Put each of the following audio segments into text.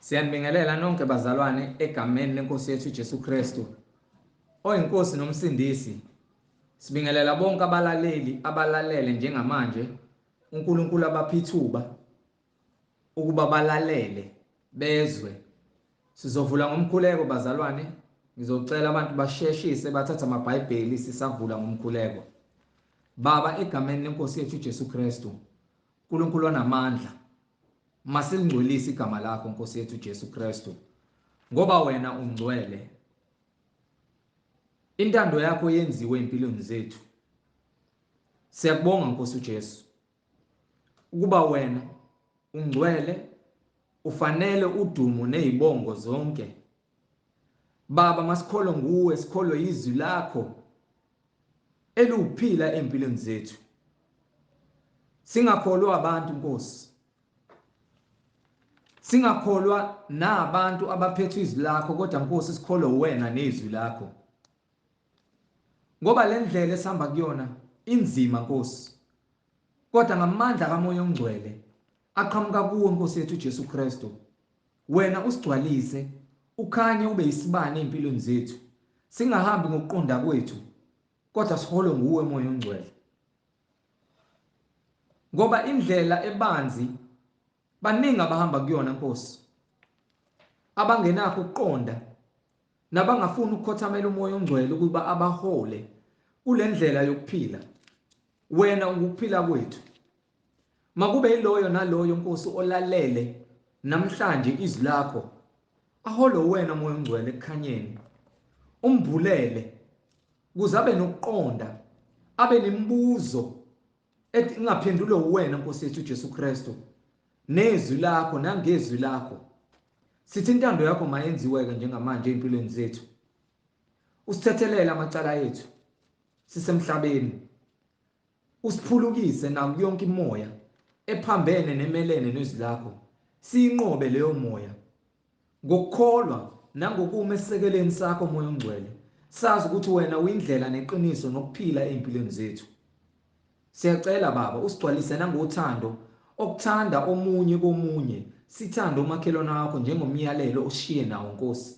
Siyanibingelela nonke bazalwane egameni lenkosi yethu Jesu Kristu, oyiNkosi nomsindisi. Sibingelela bonke abalaleli abalalele njengamanje. uNkulunkulu abapha ithuba ukuba balalele bezwe. Sizovula ngomkhuleko bazalwane. Ngizocela abantu basheshise bathathe amaBhayibheli sisavula ngomkhuleko. Baba, egameni lenkosi yethu Jesu Kristu, uNkulunkulu onamandla, masilingcwelise igama lakho Nkosi yethu Jesu Kristu, ngoba wena ungcwele. Intando yakho yenziwe empilweni zethu. Siyakubonga Nkosi uJesu ukuba wena ungcwele, ufanele udumo nezibongo zonke. Baba, masikholwe nguwe, sikholwe izwi lakho eliwuphila empilweni zethu. Singakholwa abantu Nkosi, singakholwa nabantu abaphethe izwi lakho, kodwa Nkosi sikholwe wena nezwi lakho, ngoba le ndlela esihamba kuyona inzima Nkosi, kodwa ngamandla kaMoya oNgcwele aqhamuka kuwe Nkosi yethu Jesu Kristu, wena usigcwalise, ukhanye ube isibane empilweni zethu. Singahambi ngokuqonda kwethu, kodwa siholwe nguwe Moya oNgcwele, ngoba indlela ebanzi baningi abahamba kuyona Nkosi, abangenakho ukuqonda nabangafuni ukukhothamela uMoya oNgcwele ukuba abahole kule ndlela yokuphila. Wena ungukuphila kwethu. Makube yiloyo naloyo Nkosi olalele namhlanje izwi lakho, aholwe wena Moya oNgcwele ekukhanyeni, umbulele ukuze abe nokuqonda, abe nemibuzo engaphendulwe uwena Nkosi yethu Jesu Kristu nezwi lakho nangezwi lakho. Sithi intando yakho mayenziweke njengamanje empilweni zethu. Usithethelele amacala ethu sisemhlabeni, usiphulukise naku yonke imoya ephambene nemelene nezwi lakho. Siyinqobe leyo moya ngokukholwa nangokuma esisekeleni sakho Moya oNgcwele, sazi ukuthi wena uyindlela neqiniso nokuphila empilweni zethu. Siyacela Baba usigcwalise nangothando, okuthanda omunye komunye, sithande umakhelwane wakho njengomyalelo oshiye nawo Nkosi.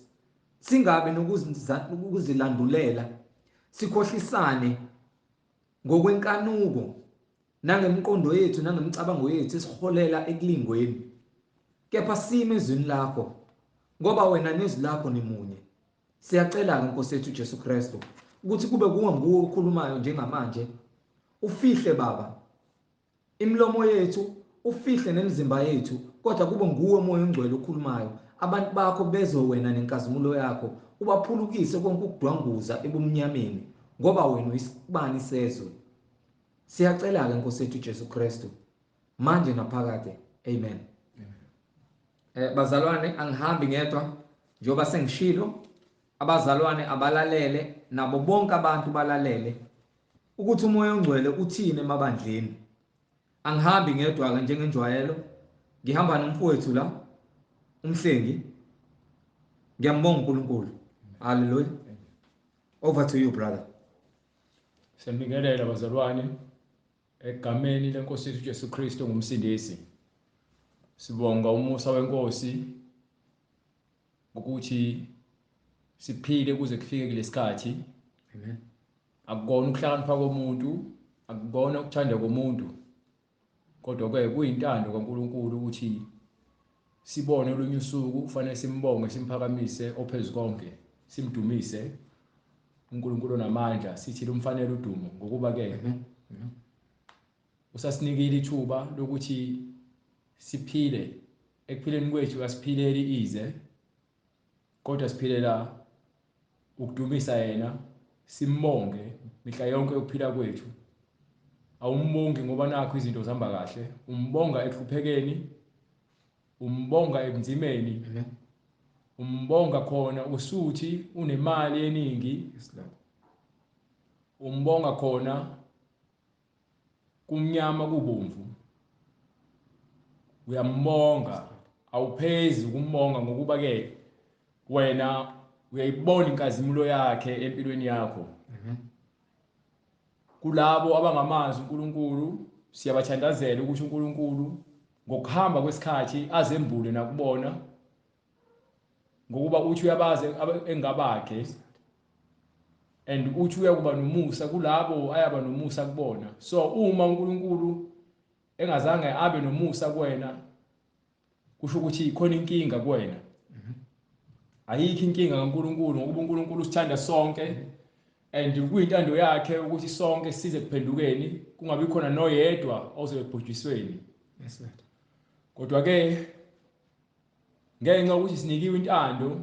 Singabi nokuzilandulela, sikhohlisane ngokwenkanuko nangemiqondo yethu nangemicabango yethu esiholela ekulingweni, kepha sime ezwini lakho, ngoba wena nezwi lakho nimunye. Siyacela-ke Nkosi yethu Jesu Kristu ukuthi kube kuwe nguwe okhulumayo njengamanje, ufihle Baba imilomo yethu, ufihle nemizimba yethu, kodwa kube nguwe Moya oNgcwele okhulumayo. Abantu bakho bezwe wena nenkazimulo yakho, ubaphulukise konke ukudwanguza ebumnyameni, ngoba wena uyisibani sezwe. Siyacela-ke Nkosi yethu Jesu Kristu manje naphakade, amen. Bazalwane, angihambi ngedwa, njengoba sengishilo, abazalwane abalalele nabo bonke abantu balalele ukuthi uMoya oNgcwele uthini emabandleni. Angihambi ngedwa-ke njengenjwayelo, ngihamba nomfowethu la, umhlengi. Ngiyambonga uNkulunkulu. Hallelujah. Over to you brother. Siyabingelela bazalwane egameni lenkosi yethu Jesu Kristu ngumsindisi. Sibonga umusa wenkosi ukuthi siphile kuze kufike kulesikhathi. Amen. Akukona ukuhlakanipha komuntu, akukona ukuthanda komuntu, kodwa ke kuyintando kaNkuluNkulu ukuthi sibone olunye usuku. Kufanele simbonge, simphakamise ophezu konke, simdumise uNkulunkulu onamandla, sithi lumfanele udumo, ngokuba ke usasinikile ithuba lokuthi siphile. Ekuphileni kwethu asiphileli ize, kodwa siphilela ukudumisa yena, simbonge mihla yonke yokuphila kwethu. Awumbongi ngoba nakho izinto zihamba kahle, umbonga ekuhluphekeni, umbonga ebunzimeni, umbonga khona usuthi unemali eningi, umbonga khona kumnyama kubomvu, uyambonga. Awuphezi ukumbonga, ngokuba ke wena uyayibona inkazimulo yakhe empilweni yakho. Kulabo abangamazi uNkulunkulu siyabathandazela ukuthi uNkulunkulu ngokuhamba kwesikhathi azembule nakubona. Ngokuba uthi uyabazi engabakhe and uthi uyakuba nomusa kulabo ayaba nomusa kubona. So uma uNkulunkulu engazange abe nomusa kuwena, kusho ukuthi khona inkinga kuwena. Ayikho inkinga kaNkulunkulu, ngokuba uNkulunkulu usithanda sonke and kuyintando yakhe ukuthi sonke size kuphendukeni, kungabi khona noyedwa ozobe ebhujisweni. Yes Lord. Kodwa ke ngenxa ukuthi sinikiwe intando,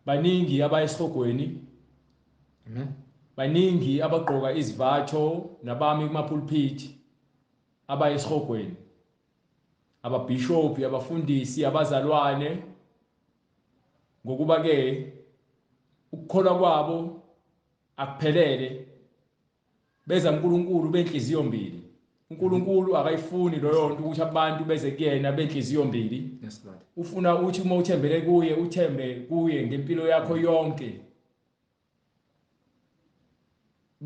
baningi abayesihogweni. Amen. Baningi abagqoka izivatho nabami kumapulpit abayesihogweni, ababhishobhi, abafundisi, abazalwane, ngokuba ke ukukholwa kwabo akuphelele, beza uNkulunkulu benhliziyo mbili. uNkulunkulu akayifuni leyo nto ukuthi abantu beze kuyena benhliziyo mbili. Yes Lord. Ufuna uthi uma uthembele kuye, uthembe kuye ngempilo yakho yonke.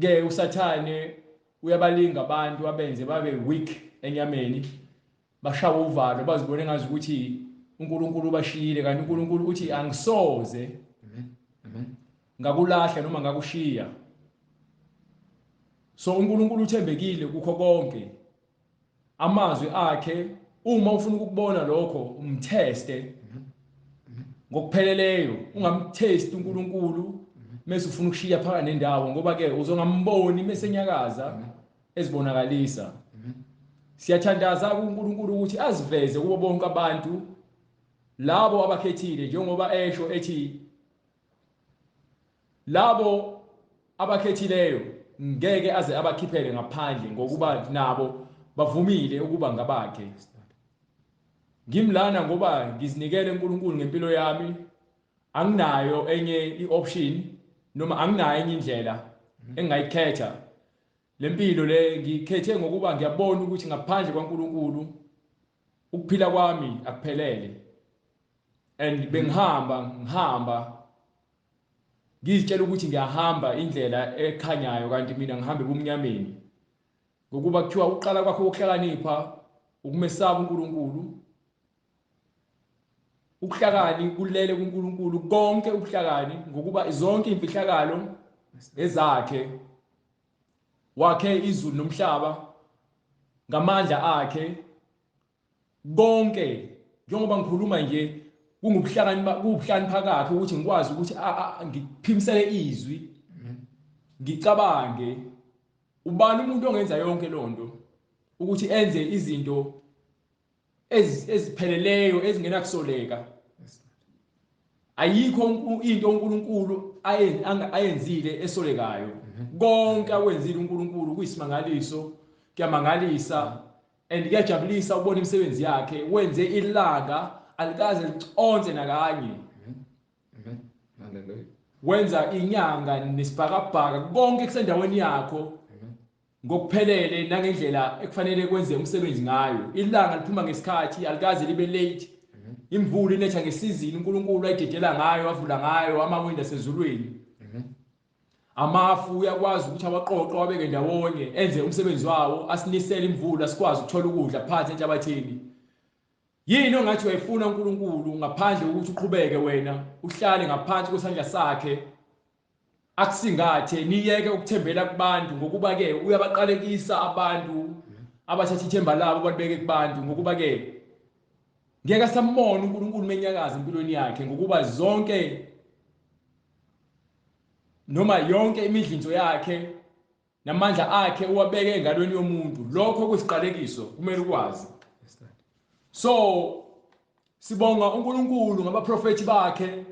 Ke uSathane uyabalinga abantu abenze babe weak enyameni, bashawe uvalo, bazibone ngazi ukuthi uNkulunkulu ubashiyile, kanti uNkulunkulu uthi angisoze Amen. Amen. ngakulahla noma ngakushiya. So uNkulunkulu uthembekile kukho konke. Amazwi akhe, uma ufuna ukubona lokho, umteste ngokupheleleyo. Ungamtesti uNkulunkulu mase ufuna ukushiya phakathi nendawo, ngoba ke uzongamboni mase enyakaza ezibonakalisa. Siyathandaza kuNkulunkulu ukuthi aziveze kubo bonke abantu labo abakhethile, njengoba esho ethi labo abakhethileyo ngeke aze abakhiphele ngaphandle, ngokuba nabo bavumile ukuba ngabakhe. Ngimlana ngoba ngizinikele uNkulunkulu ngempilo yami, anginayo enye ioption noma anginayo enye indlela engingayikhetha. Lempilo le ngikhethe ngokuba ngiyabona ukuthi ngaphandle kwaNkulunkulu ukuphila kwami akuphelele. And bengihamba ngihamba ngizitshela ukuthi ngiyahamba indlela ekhanyayo, kanti mina ngihambe ebumnyameni. Ngokuba kuthiwa uqala kwakho ukuhlakanipha ukumesaba uNkulunkulu. Ubuhlakani kulele kuNkulunkulu, konke ubuhlakani, ngokuba zonke imfihlakalo ezakhe. Wakhe izulu nomhlaba ngamandla akhe. Konke njengoba ngikhuluma nje kungubuhlakani, kubuhlakani phakathi ukuthi ngikwazi ukuthi ngiphimisele izwi, ngicabange. Ubani umuntu ongenza yonke lonto ukuthi enze izinto ezipheleleyo ezingenakusoleka? Ayikho into uNkulunkulu ayenzile esolekayo. Konke akwenzile uNkulunkulu kuyisimangaliso, kuyamangalisa and kuyajabulisa ukubona imisebenzi yakhe. Wenze ilanga alikaze liconse nakanye. Amen. Hallelujah. Wenza inyanga nesibhakabhaka konke kusendaweni yakho ngokuphelele nangendlela ekufanele kwenze umsebenzi ngayo. Ilanga liphuma ngesikhathi, alikaze libe late. Imvula inetha ngesizini uNkulunkulu ayidedela ngayo, avula ngayo amawindi asezulwini. Amafu uyakwazi ukuthi awaqoqe awabeke ndawonye enze umsebenzi wawo, asinisele imvula sikwazi ukuthola ukudla phansi enhlabathini. Yini ongathi uyayifuna uNkulunkulu ngaphandle kokuthi uqhubeke wena uhlale ngaphansi kwesandla sakhe, akusingathe niyeke ukuthembela kubantu, ngokuba ke uyabaqalekisa abantu abathatha ithemba labo balibeke kubantu, ngokuba ke ngeke asambone uNkulunkulu menyakaza empilweni yakhe, ngokuba zonke noma yonke imidlinzo yakhe namandla akhe uwabeke engalweni yomuntu. Lokho kuyisiqalekiso, kumele ukwazi. So sibonga uNkulunkulu ngabaprofeti bakhe,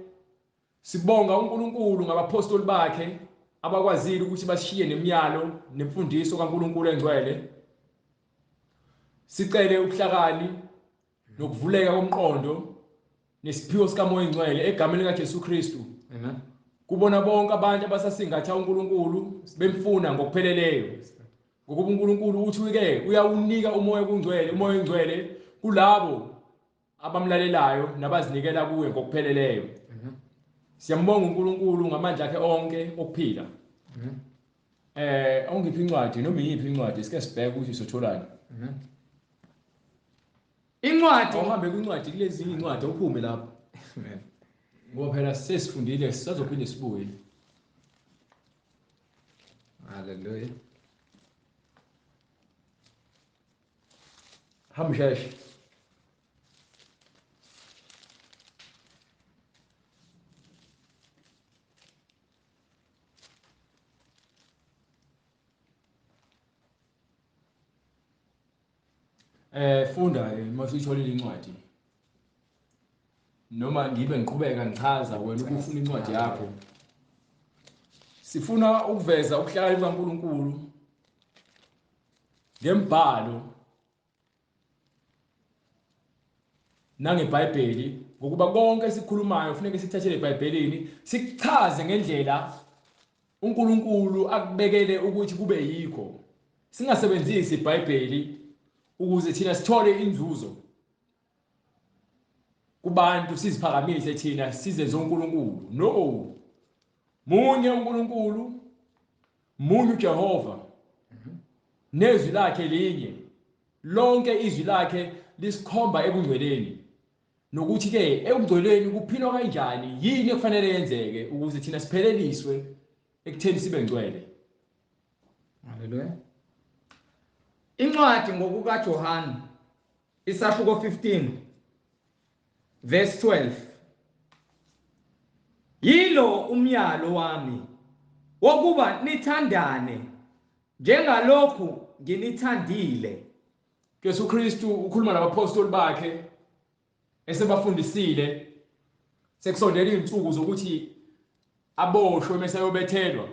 sibonga uNkulunkulu ngabapostoli bakhe abakwazile ukuthi bashiye nemiyalo nemfundiso kaNkulunkulu engcwele. Sicele ubuhlakani nokuvuleka komqondo nesiphiwo sikaMoya oNgcwele egameni likaJesu Kristu. Amen. Kubona bonke abantu abasasingatha uNkulunkulu bemfuna ngokupheleleyo. Ngokuba uNkulunkulu uthi ke uyawunika uMoya oNgcwele, uMoya oNgcwele kulabo abamlalelayo nabazinikela kuye ngokupheleleyo. Siyambonga uNkulunkulu ngamandla akhe onke okuphila. Awungiphi incwadi noma iyiphi incwadi, sike sibheke ukuthi sotholani. Incwadi awuhambe kwincwadi, kulezi incwadi awuphume lapho. Amen. Ngoba phela sesifundile sisazophinde sibuye. Hallelujah. Hamba sheshe. Funda masuyitholile incwadi. Noma ngibe ngiqhubeka ngichaza wena ukufuna incwadi yakho. Sifuna ukuveza ukuhlakanipha kaNkuluNkulu ngembhalo nangeBhayibheli, ngokuba konke esikhulumayo kufuneka sikuthathele eBhayibhelini, sikuchaze ngendlela uNkulunkulu akubekele ukuthi kube yikho. Singasebenzisi iBhayibheli ukuze thina sithole inzuzo kubantu, siziphakamise thina sizenze uNkulunkulu. No, munye uNkulunkulu, munye uJehova, nezwi lakhe linye. Lonke izwi lakhe lisikhomba ebungcweleni, nokuthi ke ebungcweleni kuphilwa kanjani, yini ekufanele yenzeke ukuze thina sipheleliswe ekutheni sibe ngcwele. Haleluya. Incwadi ngokukaJohane isahluko 15 verse 12. Yilo umyalo wami wokuba nithandane njengalokhu nginithandile. Jesu Kristu ukhuluma nabapostoli bakhe esebafundisile, sekusondela izinsuku zokuthi aboshwe mase ayobethelwa.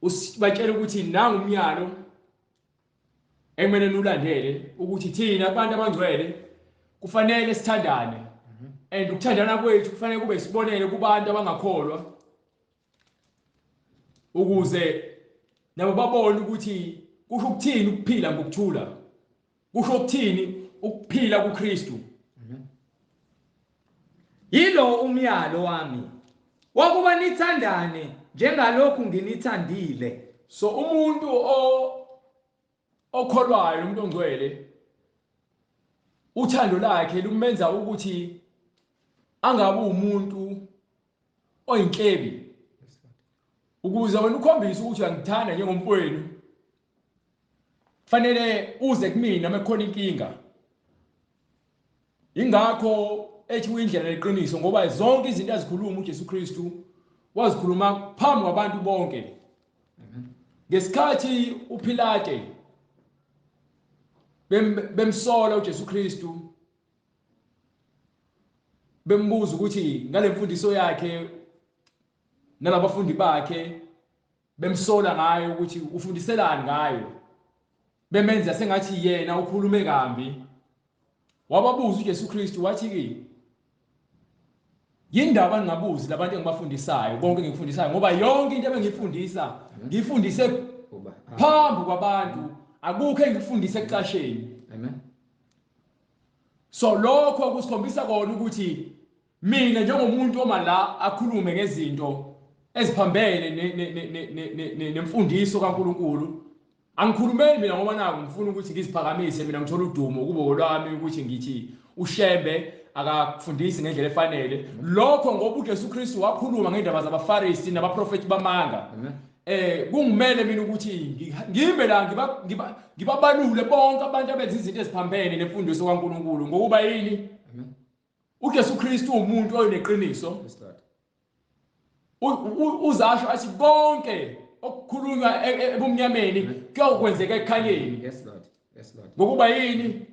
Usibatshela ukuthi nangu umyalo ekumele niwulandele, ukuthi thina abantu abangcwele kufanele sithandane, and ukuthandana kwethu kufanele kube isibonelo kubantu abangakholwa, ukuze nabo babone ukuthi kusho ukuthini ukuphila ngokuthula, kusho ukuthini ukuphila kuKristu. Yilo umyalo wami wokuba nithandane njengalokhu nginithandile. So umuntu okholwayo, umuntu ongcwele, uthando lakhe lumenza ukuthi angabe umuntu oyinhlebi, ukuze wena ukhombise ukuthi uyangithanda njengomfowenu. Fanele uze kumina uma kukhona inkinga. Ingakho ethi uyindlela neqiniso, ngoba zonke izinto azikhuluma uJesu Kristu wazikhuluma phambi kwabantu bonke. Ngesikhathi uPilate bemsola uJesu Kristu, bembuza ukuthi ngale mfundiso yakhe nalabafundi bakhe, bemsola ngayo ukuthi ufundiselani ngayo, bemenza sengathi yena ukhulume kambi. Wababuza uJesu Kristu wathi ke, yindaba ningabuzi labantu engibafundisayo konke engikufundisayo, ngoba yonke into ebengiyifundisa ngiyifundise phambi kwabantu, akukho engikufundise ekucasheni. Amen. So lokho kusikhombisa kona ukuthi mina njengomuntu oma la akhulume ngezinto eziphambene nemfundiso kaNkuluNkulu, angikhulumeli mina ngoba naku ngifuna ukuthi ngiziphakamise mina ngithola udumo kubo lwami ukuthi ngithi uShembe akafundisi ngendlela efanele. Lokho ngoba uJesu Kristu wakhuluma ngendaba zabaFarisi nabaprofeti bamanga. Kungimele mina ukuthi ngime la ngibabalule bonke abantu abenza izinto eziphambene nemfundiso kaNkuluNkulu, ngokuba yini? uJesu Kristu umuntu oneqiniso. Uzasho athi konke okukhulunywa ebumnyameni kuyokwenzeka ekukhanyeni. Yes Lord. Yes Lord. Ngokuba yini?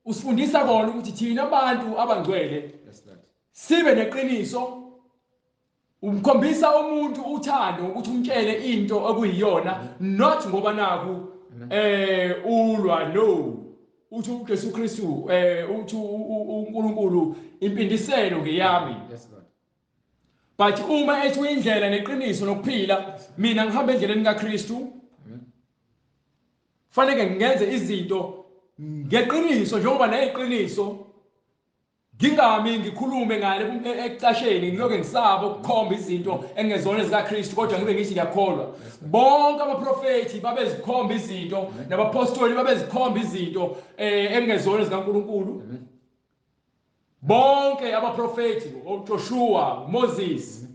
Usifundisa kona ukuthi thina abantu abangcwele yes Lord sibe neqiniso. Umkhombisa umuntu uthando ukuthi umtshele into okuyiyona, not ngoba naku ulwa. No, uthi uJesu Kristu uthi uNkulunkulu impindiselo ngeyami. Yes Lord. But uma ethi indlela neqiniso nokuphila, mina ngihamba endleleni kaKristu. Fanele ngenze izinto ngeqiniso njengoba nayiqiniso. Ngingami ngikhulume ngale ekucasheni, ngiloke ngisaba ukukhomba izinto engezona zikaKristu, kodwa ngibe ngithi ngiyakholwa. Bonke abaprofeti babezikhomba izinto, nabapostoli babezikhomba izinto engezona zikaNkuluNkulu. Bonke abaprofeti, oJoshua, Moses,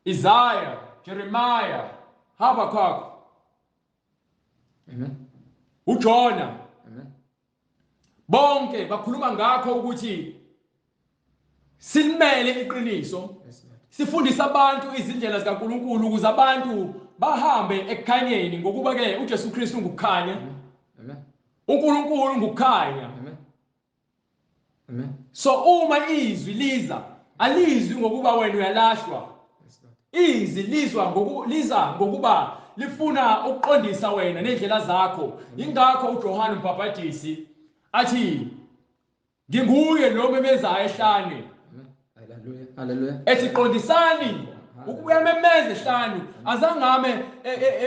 Isaiah, Jeremiah, Habakkuk. Amen. uJona. Amen. Bonke bakhuluma ngakho ukuthi silimele iqiniso. Yes, Lord. Sifundisa abantu izindlela zikaNkuluNkulu ukuze abantu bahambe ekukhanyeni, ngokuba ke uJesu Kristu ngukukhanya. Amen. uNkulunkulu ngukukhanya. Amen. Amen. So uma izwi liza, alizwi ngokuba wena uyalahlwa. Yes, Lord. Izwi lizwa liza ngokuba lifuna ukuqondisa wena nendlela zakho. Ingakho uJohane uMbhabhadisi athi nginguye lo memezayo ehlane. Amen. Hallelujah. Hallelujah. Ethi qondisani, uyamemeza ehlane, azangame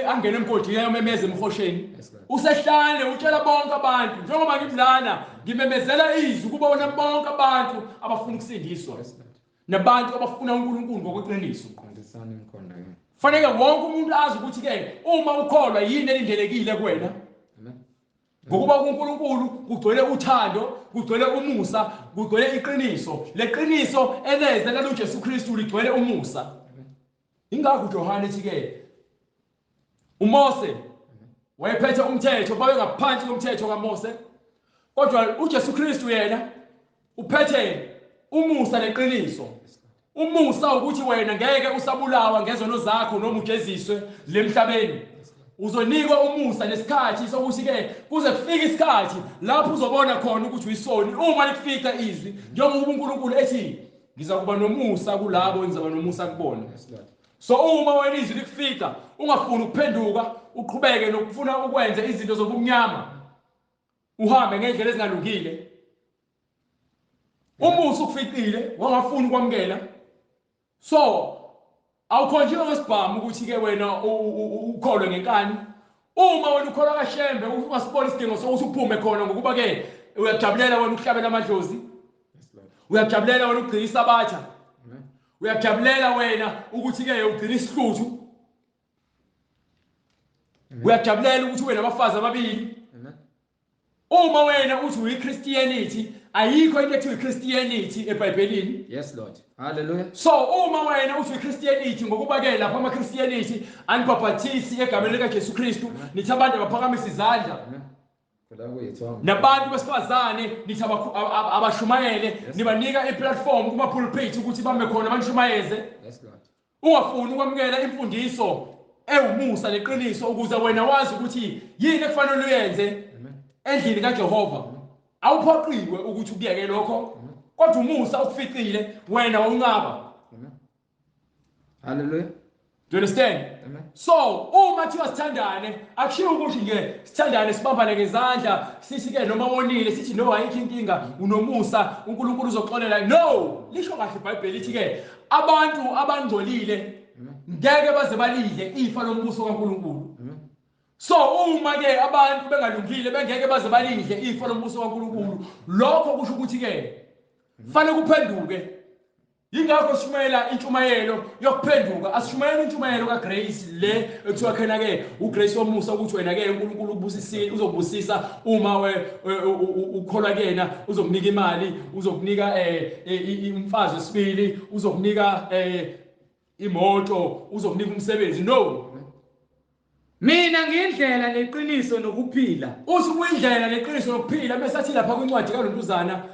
angene emgodini ayomemeza emhosheni. Yes, Lord. Usehlane utshela bonke abantu, njengoba ngimlana ngimemezela izwi kubona bonke abantu abafuna ukusindiswa. Yes, Lord. Nabantu abafuna uNkulunkulu ngokweqiniso. Qondisani imikhondo yenu. Fanele wonke umuntu azi ukuthi ke uma ukholwa yini elindelekile kuwena. Amen. Ngokuba kuNkulunkulu kugcwele uthando, kugcwele umusa, kugcwele iqiniso. Leqiniso eleze laluJesu Kristu ligcwele umusa. Ingakho uJohane ethi ke uMose wayephethe umthetho, babe ngaphansi komthetho kaMose. Kodwa uJesu Kristu yena uphethe umusa neqiniso. Umusa ukuthi wena ngeke usabulawa ngezono zakho noma ujeziswe lemhlabeni. Uzonikwa umusa nesikhathi sokuthi ke kuze kufike isikhathi lapho uzobona khona ukuthi uyisoni. Uma likufica izwi, njengoba uNkulunkulu ethi ngiza kuba nomusa kulabo, ngizaba nomusa kubona. Yes, Lord. So uma wena izwi likufica ungafuni ukuphenduka, uqhubeke nokufuna ukwenza izinto zobumnyama, uhambe ngendlela ezingalungile, umusa ukuficile wangafuni ukwamukela. So awukhonjiwe ngesibhamu ukuthi ke wena ukholwe ngenkani. Uma wena ukholwa kaShembe ungasibona isidingo sokuthi uphume khona, ngokuba ke uyajabulela wena ukuhlabela amadlozi. Yes, Lord. Uyajabulela wena ukugcina isabatha. Amen. Uyajabulela wena ukuthi ke ugcina isihluthu. Uyajabulela ukuthi ube nabafazi ababili. Amen. Uma wena uthi uyiChristianity, ayikho into ethi uyiChristianity eBhayibhelini. Yes, Lord. Hallelujah. So uma wena uthi uyiChristianity, ngokuba ke lapha amaChristianity anibhabhathisi egameni lika Jesu Kristu, nithi abantu abaphakamisa izandla. Amen. Nabantu besifazane nithi abashumayele, nibanika iplatform kuma pulpit ukuthi bame khona banishumayeze. Yes, Lord. Ungafuni ukwamukela imfundiso ewumusa neqiniso ukuze wena wazi ukuthi yini ekufanele uyenze endlini kaJehova. Awuphoqiwe ukuthi ukuyeke lokho, kodwa umusa ukuficile wena wawunqaba. Amen. Hallelujah. Do you understand? Amen. So uma thiwa sithandane, akushiwo ukuthi nje sithandane sibambane ngezandla sithi ke noma wonile sithi no ayikho inkinga, unomusa, uNkulunkulu uzoxolela. No, lisho kahle iBhayibheli lithi ke abantu abangcolile ngeke baze balidle ifa lombuso kaNkulunkulu. Amen. So uma ke abantu bengalungile bengeke baze balidle ifa lombuso kaNkulunkulu, lokho kusho ukuthi ke fanele kuphenduke. Yingakho sishumayela intshumayelo yokuphenduka. Asishumayeli intshumayelo kaGrace le ekuthiwa khona ke uGrace womusa, ukuthi wena ke uNkulunkulu ubusisile, uzokubusisa uma ukholwa kuyena, uzokunika imali, uzokunika umfazi wesibili, uzokunika imoto, uzokunika umsebenzi. No. Mina ngiyindlela neqiniso nokuphila. Uthi kuyindlela neqiniso nokuphila, bese athi lapha kwincwadi kaLontuzana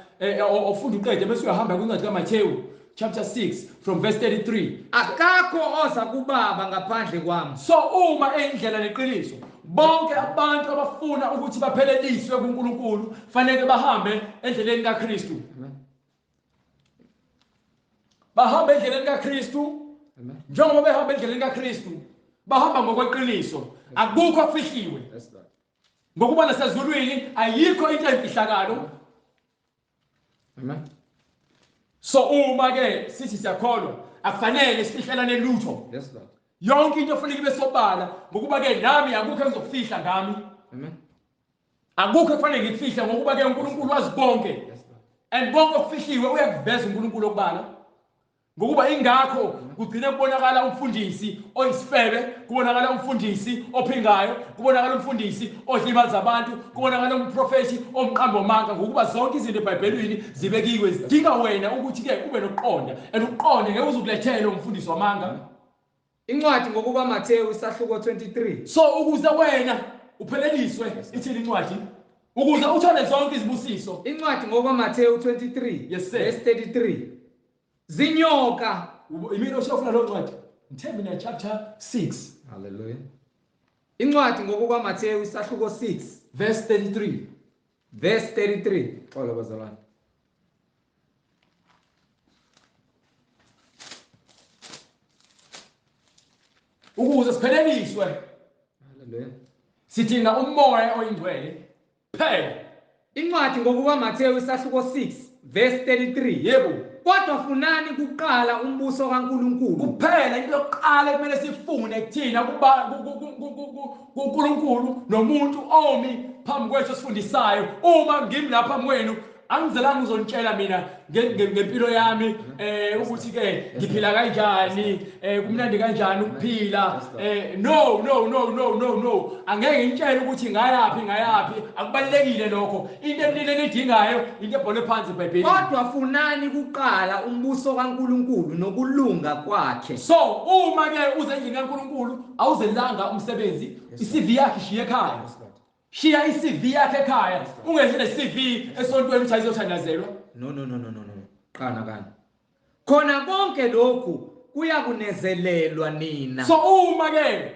ofunda uqede bese uyahamba kwincwadi kaMathewu chapter 6 from verse 33. Akakho oza kubaba ngaphandle kwami. So uma eyindlela neqiniso, bonke abantu abafuna ukuthi bapheleliswe kuNkulunkulu fanele bahambe endleleni kaKristu. Amen. Bahambe endleleni kaKristu. Amen. Njengoba behamba endleleni kaKristu, bahamba ngokweqiniso, akukho okufihliwe. Yes, Lord. Ngokuba nasezulwini ayikho into eyimfihlakalo. Amen. So uma ke sithi siyakholwa, akufanele sifihlelane lutho. Yes, Lord. Yonke into ofanele ibe sobala, ngokuba ke nami akukho engizokufihla ngami. Amen. Akukho ekufanele ngikufihle, ngokuba ke uNkulunkulu wazi konke. Yes, Lord. And konke okufihliwe uyakuveza uNkulunkulu okubala. Ngokuba ingakho kugcine kubonakala umfundisi oyisifebe, kubonakala umfundisi ophingayo, kubonakala umfundisi odla imali zabantu, kubonakala umprofethi omqambo manga, ngokuba zonke izinto eBhayibhelini zibekiwe zidinga wena ukuthi ke ube nokuqonda, and ukuqonde ngeke uzukulethele umfundisi wamanga. Incwadi ngokuka Matthew isahluko 23. So ukuze wena upheleliswe ithini incwadi, ukuze uthole zonke izibusiso. Incwadi ngokuka Matthew 23 Yes, sir. verse 33. Zinyoka. Imini oshofuna lo ncwadi. Ngithembe na chapter 6 Hallelujah. Incwadi ngokuka Matthew isahluko 6 verse 33. verse 33. Xola bazalwane. Ukuze sipheleliswe Hallelujah. sidinga umoya oyingcwele phela. Incwadi ngokuka Matthew isahluko 6 verse 33. Yebo. Kodwa funani kuqala umbuso kaNkuluNkulu. Kuphela into yokuqala ekumele sifune kuthina kuba kuNkulunkulu nomuntu omi phambi kwethu osifundisayo. Uma ngimi lapha phambi kwenu angizelanga uzonitshela mina ngempilo yami, ukuthi ke ngiphila kanjani, kumnandi kanjani ukuphila. No no no no no no, angeke ngitshele ukuthi ngayaphi ngayaphi, akubalekile lokho. Into enile nidingayo into ebholwe phansi eBhayibhelini. Kodwa funani kuqala umbuso kaNkuluNkulu nokulunga kwakhe. So uma ke uze endlini kaNkuluNkulu awuzelanga umsebenzi, iCV yakhe ishiye ekhaya. Shiya iCV yakhe ekhaya, ungehli neCV esontweni uthi ayizothandazelwa. No no no no no no. Qana kanye. Khona konke lokhu kuyakunezelelwa nina. So uma ke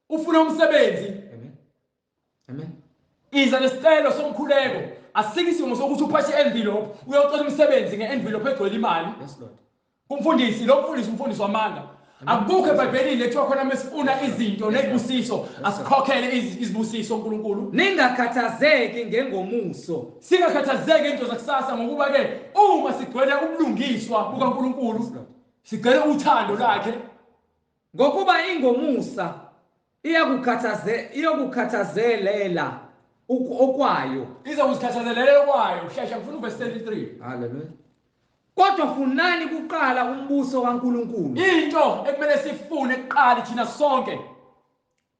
ufuna umsebenzi, Amen. Amen. iza nesicelo somkhuleko. Asike isimo sokuthi uphathe envelope uyocela umsebenzi nge-envelope egcwele imali. Yes Lord. Kumfundisi lo mfundisi umfundisi wamanga. Akukho eBhayibhelini ekuthiwa khona mesifuna izinto nezibusiso asikhokhele izibusiso uNkulunkulu. Ningakhathazeki ngengomuso. Singakhathazeki into zakusasa, ngokuba ke uma sigcwele ubulungiswa bukaNkulunkulu, sigcwele uthando lwakhe, ngokuba ingomusa iyakukhathazelela okwayo. Izokuzikhathazelela okwayo. Shesha ngifuna uverse 33. Hallelujah. Kodwa funani kuqala umbuso kaNkuluNkulu. Into ekumele sifune kuqala thina sonke,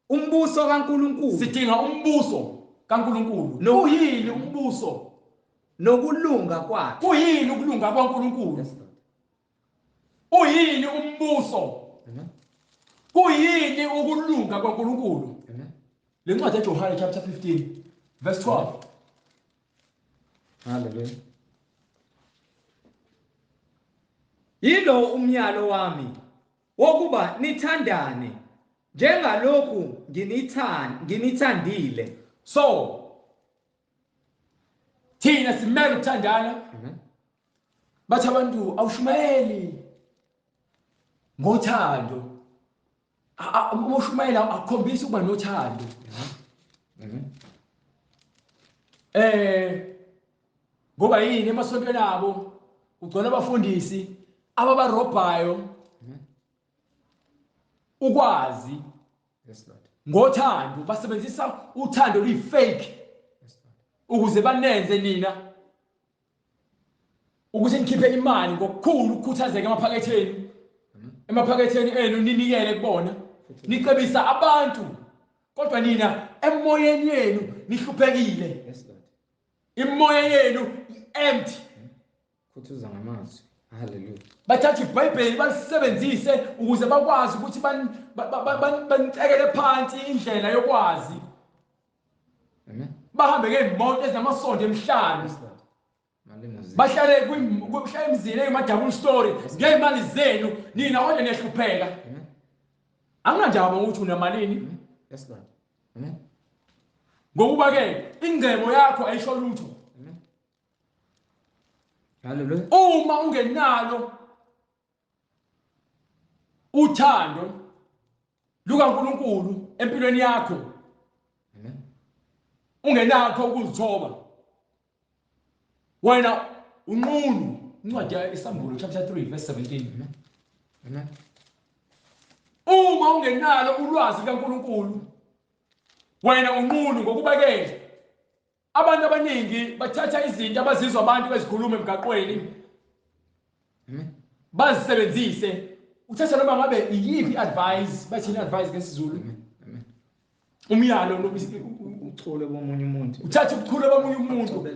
umbuso kaNkuluNkulu. Sidinga umbuso kaNkuluNkulu. Kuyini umbuso? Nokulunga kwakhe. Kuyini ukulunga kwaNkuluNkulu? Yes, Lord. Uyini umbuso? Amen. Kuyini ukulunga kwaNkuluNkulu? Amen. Le ncwadi eJohane chapter 15 verse 12. Hallelujah. Yilo umyalo wami wokuba nithandane njengalokhu nginithandile. So thina simele ukuthandana. Amen. Bathi abantu awushumayeli ngothando. Uma ushumayela akukhombisi ukuba nothando. Amen. Ngoba yini emasontweni abo kugcwele abafundisi ababarobhayo ukwazi. Yes Lord. Ngothando basebenzisa uthando luyi-fake Yes Lord. ukuze banenze nina ukuthi nikhiphe imali ngokukhulu ukukhuthazeka emaphaketheni. Emaphaketheni enu ninikele kubona. Nicebisa abantu kodwa nina emoyeni yenu nihluphekile. Yes Lord. Imoya yenu empty. Khuthuza ngamazwi. Hallelujah. Bathatha iBhayibheli balisebenzise ukuze bakwazi ukuthi banicekele phansi indlela yokwazi. Amen. Bahambe ngeemoto ezinamasondo emihlanu. Yes Lord. Malimousine. Bahlale kuhlale emzini eyima double story ngeemali zenu nina kodwa niyahlupheka. Amen. Anginandaba ukuthi unamalini. Amen. Yes Lord. Amen. Ngokuba ke ingcebo yakho ayisho lutho. Amen. Hallelujah. Uma ungenalo uthando lukaNkuluNkulu empilweni yakho, Amen. ungenakho ukuzithoba, wena unqunu. Incwadi yeSambulo chapter 3 verse 17. Amen. Amen. Uma ungenalo ulwazi lukaNkuluNkulu, wena unqunu. Ngokuba ke abantu abaningi bathatha izinto abazizwa abantu bezikhuluma emgaqweni. Amen. Bazisebenzise. Uthatha noma ngabe iyiphi advice, bathini advice ngesiZulu? Umyalo ubuchule bomunye umuntu. Uthatha ubuchule bomunye umuntu.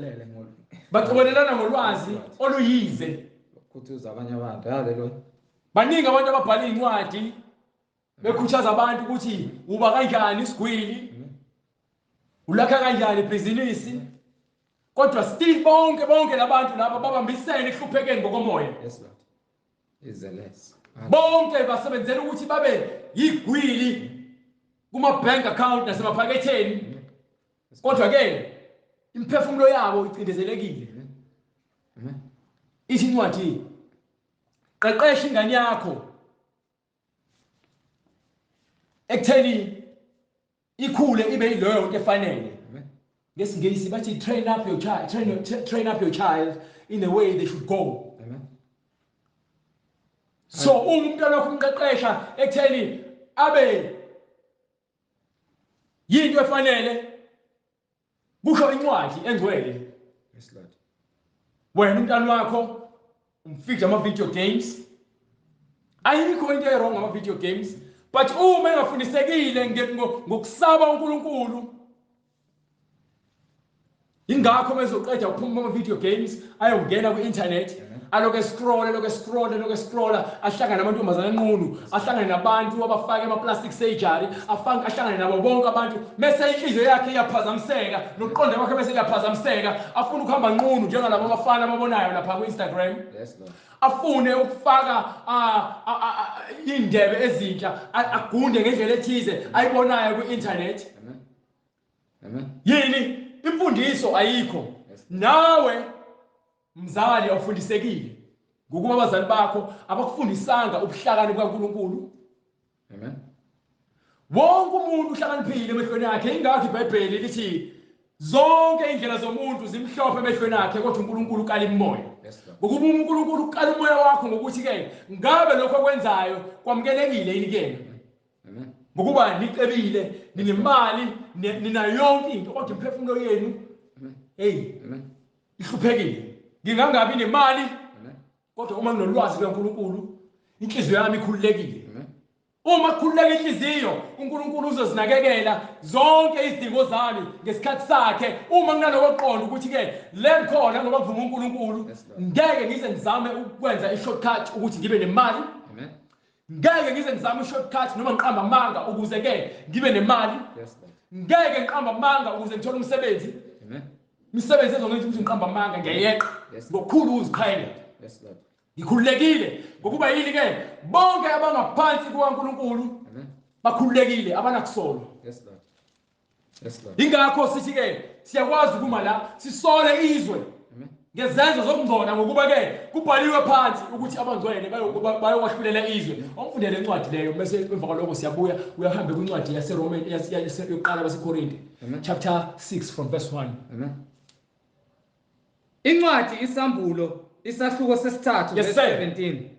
Bacobelelana ngolwazi oluyize. Ukukhuthaza abanye abantu. Haleluya. Baningi abantu ababhala incwadi bekhuthaza abantu ukuthi uba kanjani isigwili, ulakha kanjani ibhizinisi, kodwa still bonke labantu laba babambisene ekuhluphekeni ngokomoya. Yes Lord. Izeless. Bonke basebenzela ukuthi babe yigwili kuma bank account nasemaphaketheni, kodwa ke imiphefumulo yabo icindezelekile. Ithi incwadi, qeqesha ingane yakho ekutheni ikhule ibe yileyo nto efanele. NgesiNgisi bathi train up your child, train up your child in the way they should go. Amen. So uma umntwana wakho umqeqesha ekutheni abe yinto efanele, kusho incwadi engcwele. Yes Lord. Wena umntwana wakho umfika ama video games. Ayikho into e-wrong ngama video games, but uma engafundisekile ngokusaba uNkulunkulu, ingakho mezoqeda ukuphuma ama video games ayongena ku-internet, aloke scroll, aloke scroll, aloke scrolla, ahlangane namantombazane anqunu, ahlangane nabantu abafake ama plastic surgery, ahlangane nabo bonke abantu, bese inhliziyo yakhe iyaphazamiseka, nokuqonda kwakhe bese kuyaphazamiseka, afuna ukuhamba nqunu njengalabo abafana ababonayo lapha ku-Instagram. Yes Lord. Afune ukufaka indebe ezintsha, agunde ngendlela ethize ayibonayo ku-internet. Amen. Amen. Yini imfundiso ayikho. Nawe mzali awufundisekile ngokuba abazali bakho abakufundisanga ubuhlakani bukaNkulunkulu. Amen. Wonke umuntu uhlakaniphile emehlweni akhe, ingakho iBhayibheli lithi zonke indlela zomuntu zimhlophe emehlweni akhe, kodwa uNkulunkulu ukala imimoya. Ngokuba uNkulunkulu ukala umoya wakho ngokuthi ke ngabe lokho okwenzayo kwamukelekile yini kuyena. Amen. Ngokuba nicebile, ninemali, ninayo yonke into, kodwa imiphefumulo yenu hey ihluphekile. Ngingangabi nemali, kodwa uma nginolwazi lukaNkulunkulu inhliziyo yami ikhululekile. Uma kukhululeka inhliziyo, uNkulunkulu uzozinakekela zonke izidingo zami ngesikhathi sakhe. Uma nginaloko qondo ukuthi ke le ngikhona ngoba kuvuma uNkulunkulu, ngeke ngize ngizame ukwenza i-shortcut ukuthi ngibe nemali. Amen. Ngeke ngize ngizame i-shortcut noma ngiqamba amanga ukuze ke ngibe nemali. Yes Lord. Ngeke ngiqamba amanga ukuze ngithole umsebenzi. Amen. Imisebenzi ezongenza ukuthi ngiqamba amanga ngiyayeqa. Yes. Ngokukhulu ukuziqhenya. Yes Lord. Ngikhululekile ngokuba yini ke bonke abangaphansi kukaNkulunkulu bakhululekile, abanakusolwa. Yes Lord. Yes Lord. Ingakho sithi ke siyakwazi ukuma la sisole izwe ngezenzo zokungcola, ngokuba ke kubhaliwe phansi ukuthi abangcwele bayokwahlulela izwe. Awufundele incwadi leyo bese emva kwaloko siyabuya uyahambe kwincwadi yaseRoman yokuqala baseKorinte chapter 6 from verse 1. Amen. Incwadi isambulo isahluko sesithathu verse 17.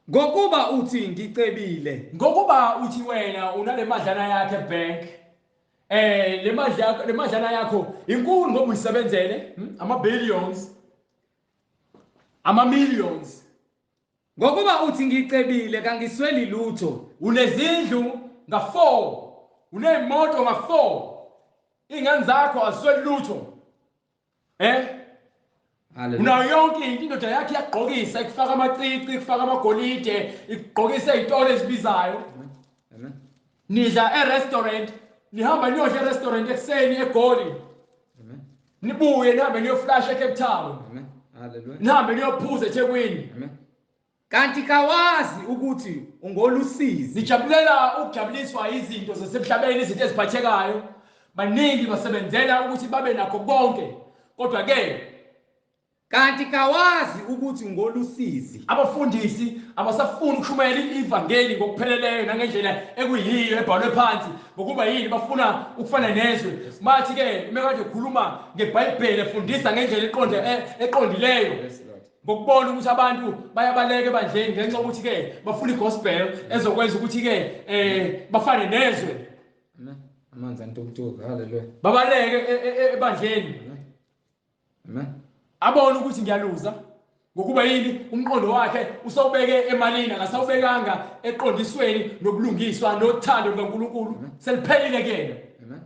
Ngokuba uthi ngicebile, ngokuba uthi wena unale madlana yakhe bank, le madlana yakho inkulu ngoba uyisebenzele, ama billions, ama millions. Ngokuba uthi ngicebile kangisweli lutho, unezindlu nga4, unezimoto nga4, ingane zakho azisweli lutho. Unayo yonke into, indoda yakhe iyagqokisa, ikufaka amacici, ikufaka amagolide, ikugqokisa izitolo ezibizayo. Amen. Nidla e-restaurant, nihamba niyodla e-restaurant ekuseni eGoli. Amen. Nibuye nihambe niyoflash eCape Town. Amen. Hallelujah. Nihambe niyophuza eThekwini. Amen. Kanti kawazi ukuthi ungolusizi. Nijabulela ukujabuliswa izinto zasemhlabeni, izinto eziphathekayo. Baningi basebenzela ukuthi babe nakho konke, kodwa ke kanti kawazi ukuthi ngolusizi. Abafundisi abasafuni ukushumayela ivangeli ngokupheleleyo nangendlela ekuyiyo ebhalwe phansi, ngokuba yini bafuna ukufana nezwe. Mathi ke mekade ukhuluma ngeBhayibheli efundisa ngendlela eqondileyo, ngokubona ukuthi abantu bayabaleka ebandleni ngenxa yokuthi ke bafuna igospel ezokwenza ukuthi ke bafane nezwe. Amen. Amanzi antukutuka. Hallelujah. Babaleke ebandleni. Amen. Abona ukuthi ngiyaluza. Ngokuba yini? Umqondo wakhe usawubeke emalini, akasawubekanga eqondisweni nobulungiswa nothando lukaNkulunkulu. Seliphelile kuyena. Amen.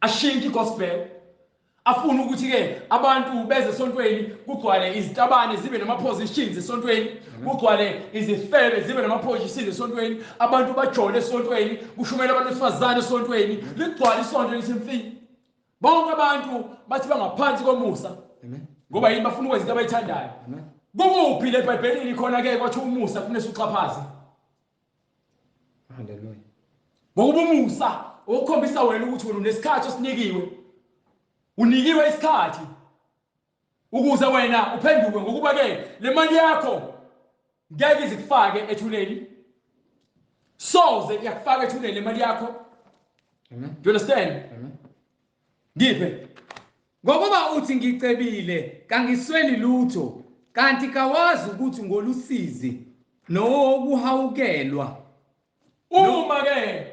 Ashintshe igospel. Afuna ukuthi ke abantu beze esontweni kugcwale izitabane zibe nama positions esontweni, kugcwale izifebe zibe nama positions esontweni, abantu bajole esontweni, kushumela abantu besifazane esontweni, ligcwale isonto lisimfi. Bonke abantu bathi bangaphansi komusa. Amen. Ngoba yini? Bafuna ukwenza into abayithandayo. Amen. Kukuphi le Bhayibhelini khona ke kwathi umusa kufanele uxhaphaze? Hallelujah. Ngokuba umusa ukukhombisa wena ukuthi wena unesikhathi osinikiwe. Unikiwe isikhathi ukuze wena uphenduke, ngokuba ke le mali yakho ngeke izikufake ethuneni. Soze iyakufaka ethuneni le mali yakho. Amen. Do you understand? Amen. Ngiphe. Ngokuba uthi ngicebile kangisweli lutho, kanti kawazi ukuthi ngolusizi nokuhawukelwa. Uma ke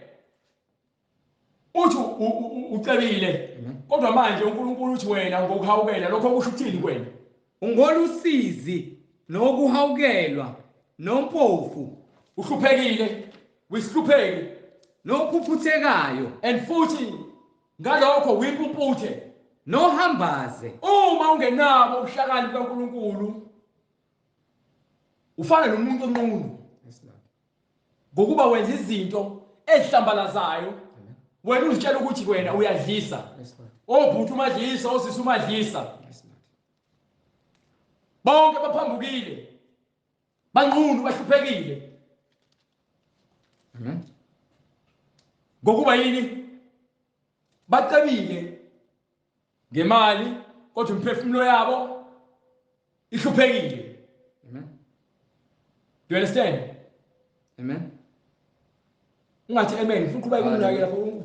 uthi ucebile, kodwa manje uNkulunkulu uthi wena ngokuhawukela, lokho kusho ukuthini kuwena? Ungolusizi nokuhawukelwa nompofu, uhluphekile, uyisihlupheki, nophuphuthekayo, and futhi ngalokho uyimpumputhe, nohambaze. Uma ungenabo ubuhlakani bukaNkulunkulu ufana nomuntu onqunu. Yes, Lord. Ngokuba wenza izinto ezihlambalazayo, wena uzitshela ukuthi wena uyadlisa. Yes, Lord. Obhuti umadlisa, osisi umadlisa. Yes, Lord. Bonke baphambukile, banqunu, bahluphekile. Amen. Ngokuba yini? Bacebile ngemali, kodwa imiphefumulo yabo ihluphekile. Amen. Do you understand? Amen. Ungathi amen, ufuna uqhubeka unake lapho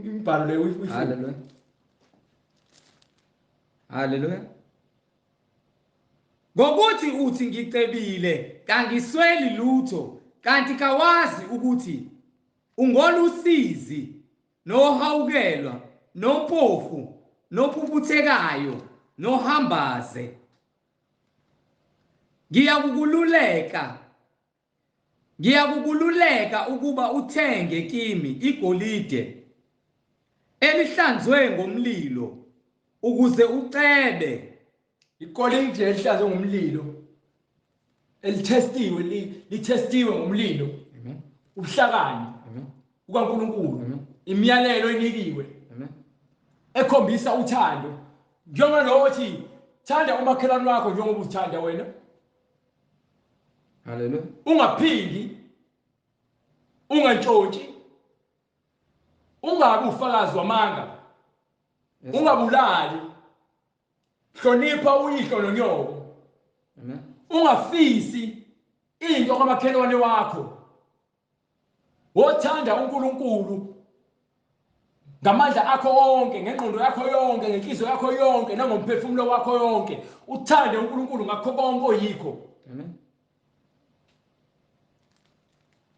imibhalo leyo uyifunde. Hallelujah. Hallelujah. Ngokuthi uthi ngicebile kangisweli lutho, kanti kawazi ukuthi ungolusizi nohawukelwa nompofu nophuphuthekayo nohambaze. Ngiyakukululeka ukuba uthenge kimi igolide elihlanzwe ngomlilo ukuze ucebe. Igolide elihlanzwe ngomlilo, elithestiwe, lithestiwe ngomlilo. Amen. Ubuhlakani Amen. bukaNkulunkulu. Amen. Imiyalelo enikiwe. Amen. Ekhombisa uthando. Njengoba othi thanda umakhelwane wakho njengoba uzithanda wena. Hallelujah. Ungaphingi, ungantshontshi, ungabi ufakazi wamanga, Yes. ungabulali, hlonipha uyihlo nonyoko. Amen. Ungafisi into kamakhelwane wakho. Wothanda uNkulunkulu ngamandla akho onke, ngengqondo yakho yonke, ngenhliziyo yakho yonke, nangomphefumulo wakho yonke. Uthande uNkulunkulu ngakho konke oyikho. Amen.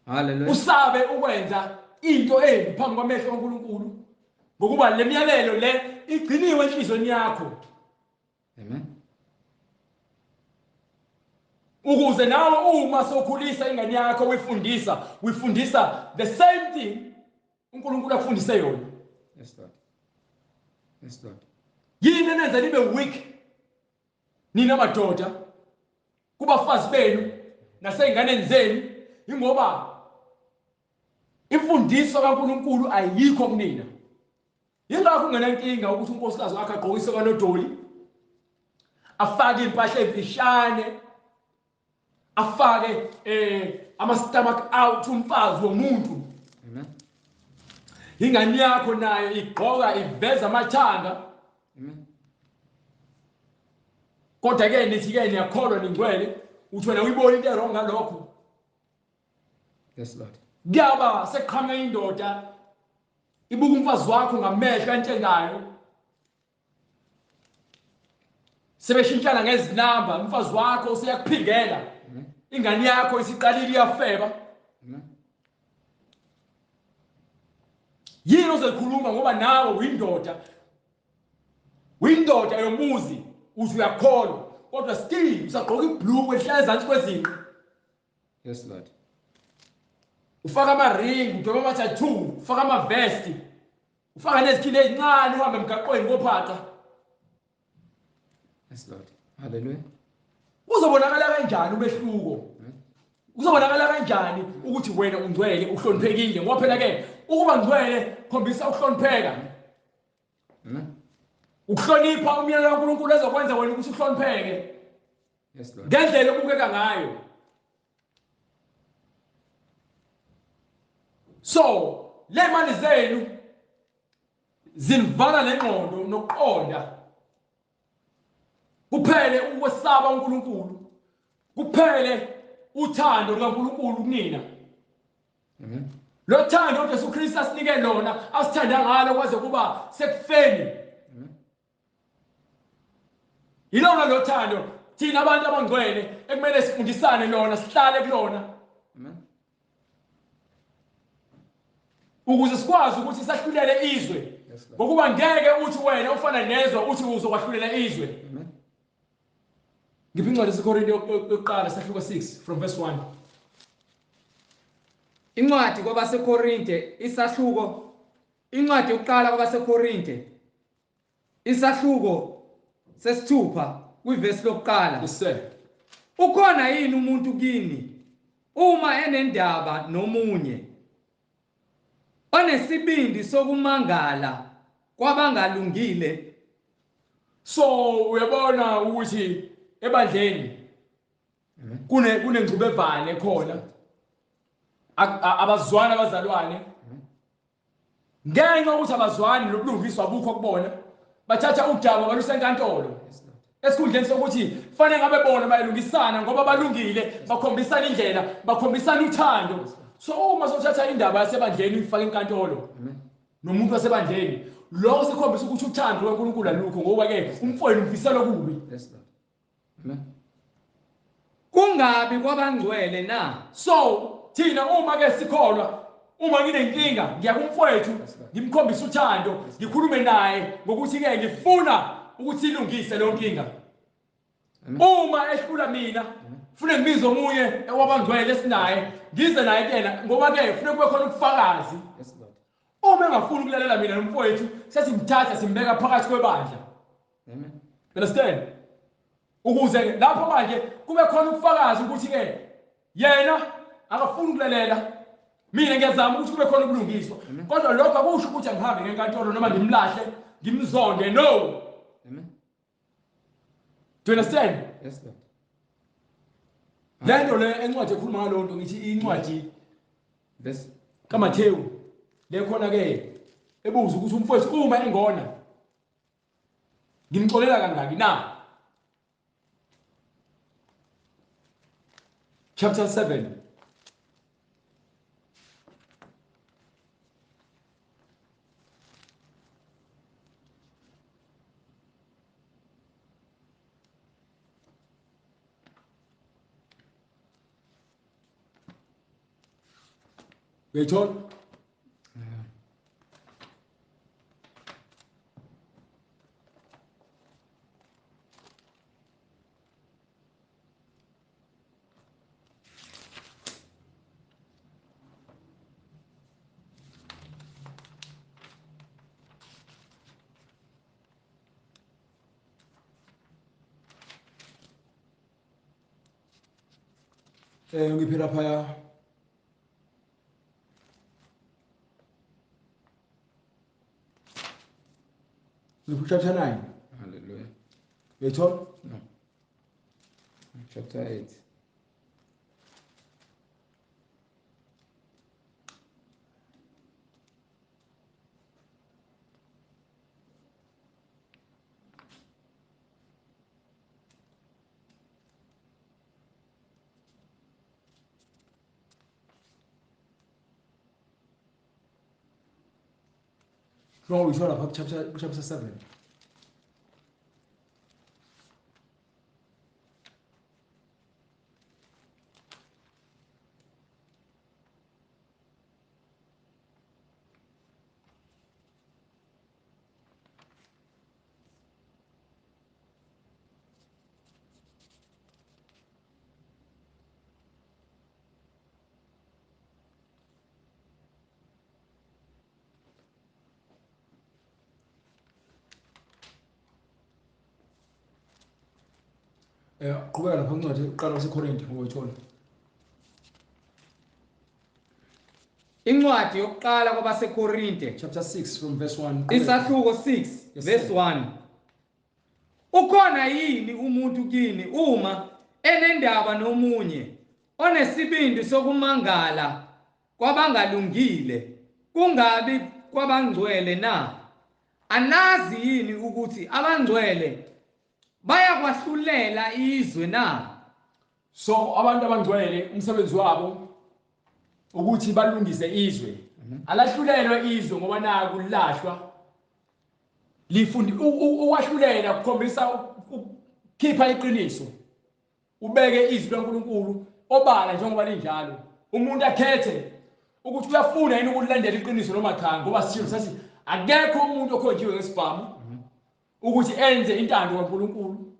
Hallelujah. Usabe ukwenza into embi phambi kwamehlo kaNkulunkulu, ngokuba le myalelo le igciniwe enhliziyweni yakho. Amen. Ukuze nawe uma sokhulisa ingane yakho uyifundisa the same thing uNkulunkulu akufundise yona. Yes, Lord. Yes, Lord. Yini enenza nibe weak nina madoda kubafazi benu naseyinganeni zenu? Ingoba imfundiso kaNkulunkulu ayikho kunina. Yingakho ungenankinga ukuthi unkosikazi wakhe agqokise kanodoli, afake impahla emfishane, afake ama stomach out umfazi womuntu. Amen. Ingane yakho nayo igqoka iveza amathanga. Amen. Kodwa ke nithi ke niyakholwa ningcwele, uthi wena uyibona into erong ngalokho. Yes, Lord. Kuyaba sekuqhamuka indoda ibuka umfazi wakho ngamehlo antshengayo, sebeshintshana ngezinamba, umfazi wakho useyakuphingela, ingane yakho isiqalile iyafeba. Amen. Yini ozoyikhuluma ngoba nawe uyindoda, uyindoda yomuzi, uthi uyakholwa. kodwa still usagqoka ibhlukwe ehlala ezantsi kwezinqe. Yes Lord. Ufaka ama-ring, udweba ama-tattoo, ufaka ama-vest, ufaka nezikhindi ezincane uhambe emgaqweni kophaqa. Yes Lord. Hallelujah. Uzobonakala kanjani umehluko? Kuzobonakala kanjani ukuthi wena ungcwele uhloniphekile? Ngoba phela ke ukuba ngcwele khombisa ukuhlonipheka. Ukuhlonipha umyalelo kaNkulunkulu ezokwenza wena ukuthi uhlonipheke. Yes Lord. Ngendlela obukeka ngayo. So, le mali zenu zinivala lengqondo nokuqonda. Kuphele ukwesaba uNkulunkulu. Kuphele uthando lukaNkulunkulu kunina. Amen. Lo thando uJesu Kristu asinike lona, asithanda ngalo kwaze kuba sekufeni. Amen. Yilona lo thando thina abantu abangcwele ekumele sifundisane lona, sihlale kulona. Amen. Ukuze sikwazi ukuthi sahlulele izwe. Yes Lord. Ngokuba ngeke uthi wena ufana nezwe uthi uzokwahlulela izwe. Amen. Ngiphi incwadi yaseKorinte yokuqala sahluko 6 from verse 1. Incwadi kwabaseKorinte isahluko, incwadi yokuqala kwabaseKorinte isahluko sesithupha kwivesi lokuqala. Yes sir. Ukhona yini umuntu kini uma enendaba nomunye onesibindi sokumangala kwabangalungile? So uyabona ukuthi ebandleni kunengxubevane khona, abazwani abazalwane ngenxa yokuthi abazwani nobulungiswa bukho kubona, bathatha udaba balusa enkantolo esikhundleni sokuthi fanele ngabe bona bayalungisana ngoba balungile, bakhombisana indlela, bakhombisana uthando. So uma sothatha indaba yasebandleni uyifake enkantolo nomuntu wasebandleni, lokho sikhombisa ukuthi uthando lukaNkulunkulu alukho, ngoba ke umfowenu umfisela okubi. Yes Lord. Amen. Kungabi kwabangcwele na? So thina uma ke sikholwa, uma nginenkinga ngiya kumfowethu ngimkhombisa uthando, ngikhulume naye ngokuthi ke ngifuna ukuthi ilungise leyo nkinga. Uma ehlula mina fune ngibize omunye owabangcwele esinaye, ngize naye kuyena, ngoba ke fune kube khona ubufakazi. Yes Lord. Uma engafuni ukulalela mina nomfowethu, sesimthatha simbeka phakathi kwebandla. Amen. Understand? Ukuze lapho manje kube khona ubufakazi ukuthi ke yena akafuni ukulalela mina, ngiyazama ukuthi kube khona ubulungiswa, kodwa lokho akusho ukuthi angihambe ngenkantolo noma ngimlahle ngimzonde. No. Amen. Do you understand? Yes Lord. Lento le encwadi ekhuluma ngalo nto, ngithi incwadi verse kaMathewu le khona ke ebuza ukuthi umfowethu uma engona ngimxolela kangaki na? Chapter 7. Uyayithola? Ngiphi lapha? Ngiphi chapter 9? Hallelujah. Uyayithola? No. Chapter 8. No, we saw lapha chapter 7. Qhubeka lapha incwadi yokuqala kwaseKorinte ngoyithola. Incwadi yokuqala kwabaseKorinte chapter 6 from verse 1. Isahluko 6 verse 1. Ukhona yini umuntu kini uma enendaba nomunye onesibindi sokumangala kwabangalungile kungabi kwabangcwele na? Anazi yini ukuthi abangcwele bayakwahlulela izwe na? So abantu abangcwele umsebenzi wabo ukuthi balungise izwe. Alahlulelwe izwe ngoba naku lilahlwa. Lifundi ukwahlulela kukhombisa ukukhipha iqiniso. Ubeke izwi laNkulunkulu obala njengoba linjalo. Umuntu akhethe ukuthi uyafuna yini ukulandela iqiniso noma cha, ngoba sisho sathi akekho umuntu okhonjiwe ngesibhamu ukuthi enze intando kaNkulunkulu.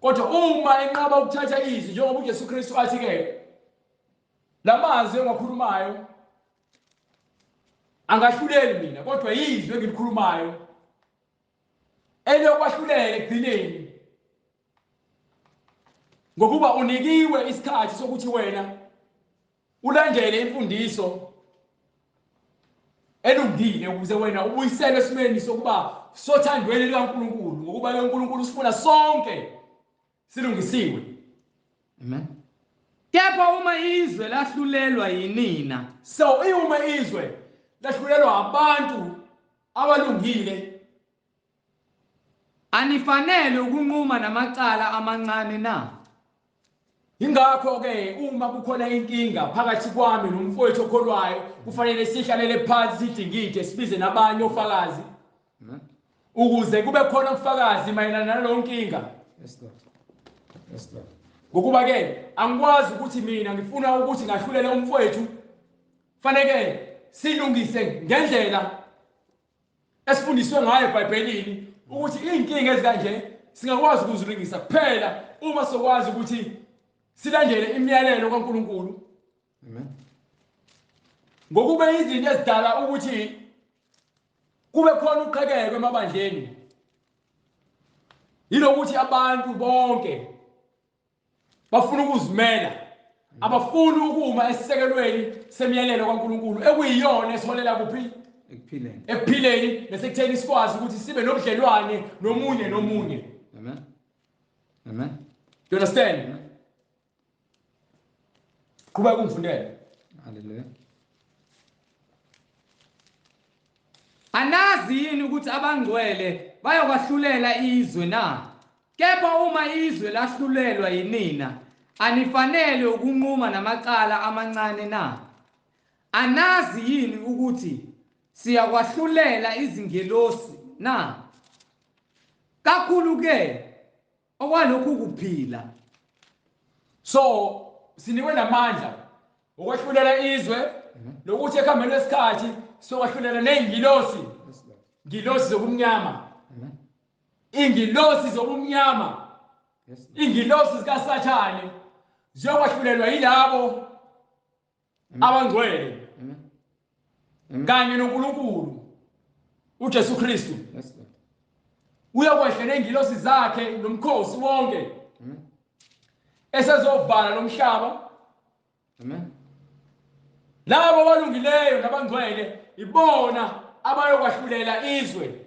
Kodwa uma enqaba ukuthatha izwi njengoba uJesu Kristu athi ke lamazwi engiwakhulumayo angahluleli mina, kodwa izwi engilikhulumayo eliyokwahlulela ekugcineni, ngokuba unikiwe isikhathi sokuthi wena ulandele imfundiso elungile ukuze wena ubuyiselwe esimeni sokuba sothandweni likaNkulunkulu, ngokuba uNkulunkulu usifuna sonke silungisiwe. Amen. Kepha uma izwe lahlulelwa yinina, so uma izwe lahlulelwa abantu abalungile, anifanele ukunquma namacala amancane na? Ingakho ke uma kukhona inkinga phakathi kwami nomfowethu okholwayo, kufanele sihlalele phansi sidingide, sibize nabanye ofakazi ukuze kube khona ubufakazi mayelana naleyo nkinga. Yes Lord. Yes Lord. Ngokuba ke angikwazi ukuthi mina ngifuna ukuthi ngahlulele umfowethu, fanele silungise ngendlela esifundiswe ngayo eBhayibhelini ukuthi inkinga ezikanje singakwazi ukuzilungisa kuphela uma sokwazi ukuthi silandele imiyalelo kaNkulunkulu. Amen. Ngokuba izinto ezidala ukuthi kube khona uqhekeko emabandleni yilokuthi abantu bonke bafuna ukuzimela, abafuni ukuma esisekelweni semiyalelo kaNkulunkulu ekuyiyona esiholela kuphi? Ekuphileni. Ekuphileni nasekutheni sikwazi ukuthi sibe nobudlelwane nomunye nomunye. Amen. Amen. You understand? Qhubeka ungifundele. Hallelujah. Anazi yini ukuthi abangcwele bayokwahlulela izwe na? Kepha uma izwe lahlulelwa yinina, anifanele ukunquma namacala amancane na? Anazi yini ukuthi siyakwahlulela izingelosi na? Kakhulu ke okwalokhu kuphila. So sinikwe namandla ukwahlulela izwe nokuthi ekuhambeni kwesikhathi sokwahlulela nezingilosi, ngilosi zobumnyama, ingilosi zobumnyama, ingilosi zikaSathane ziyokwahlulelwa yilabo abangcwele kanye noNkulunkulu uJesu Kristu. Uyokwehlela ingilosi zakhe nomkhosi wonke esezovala lomhlaba. Amen. Labo abalungileyo nabangcwele ibona abayokwahlulela izwe.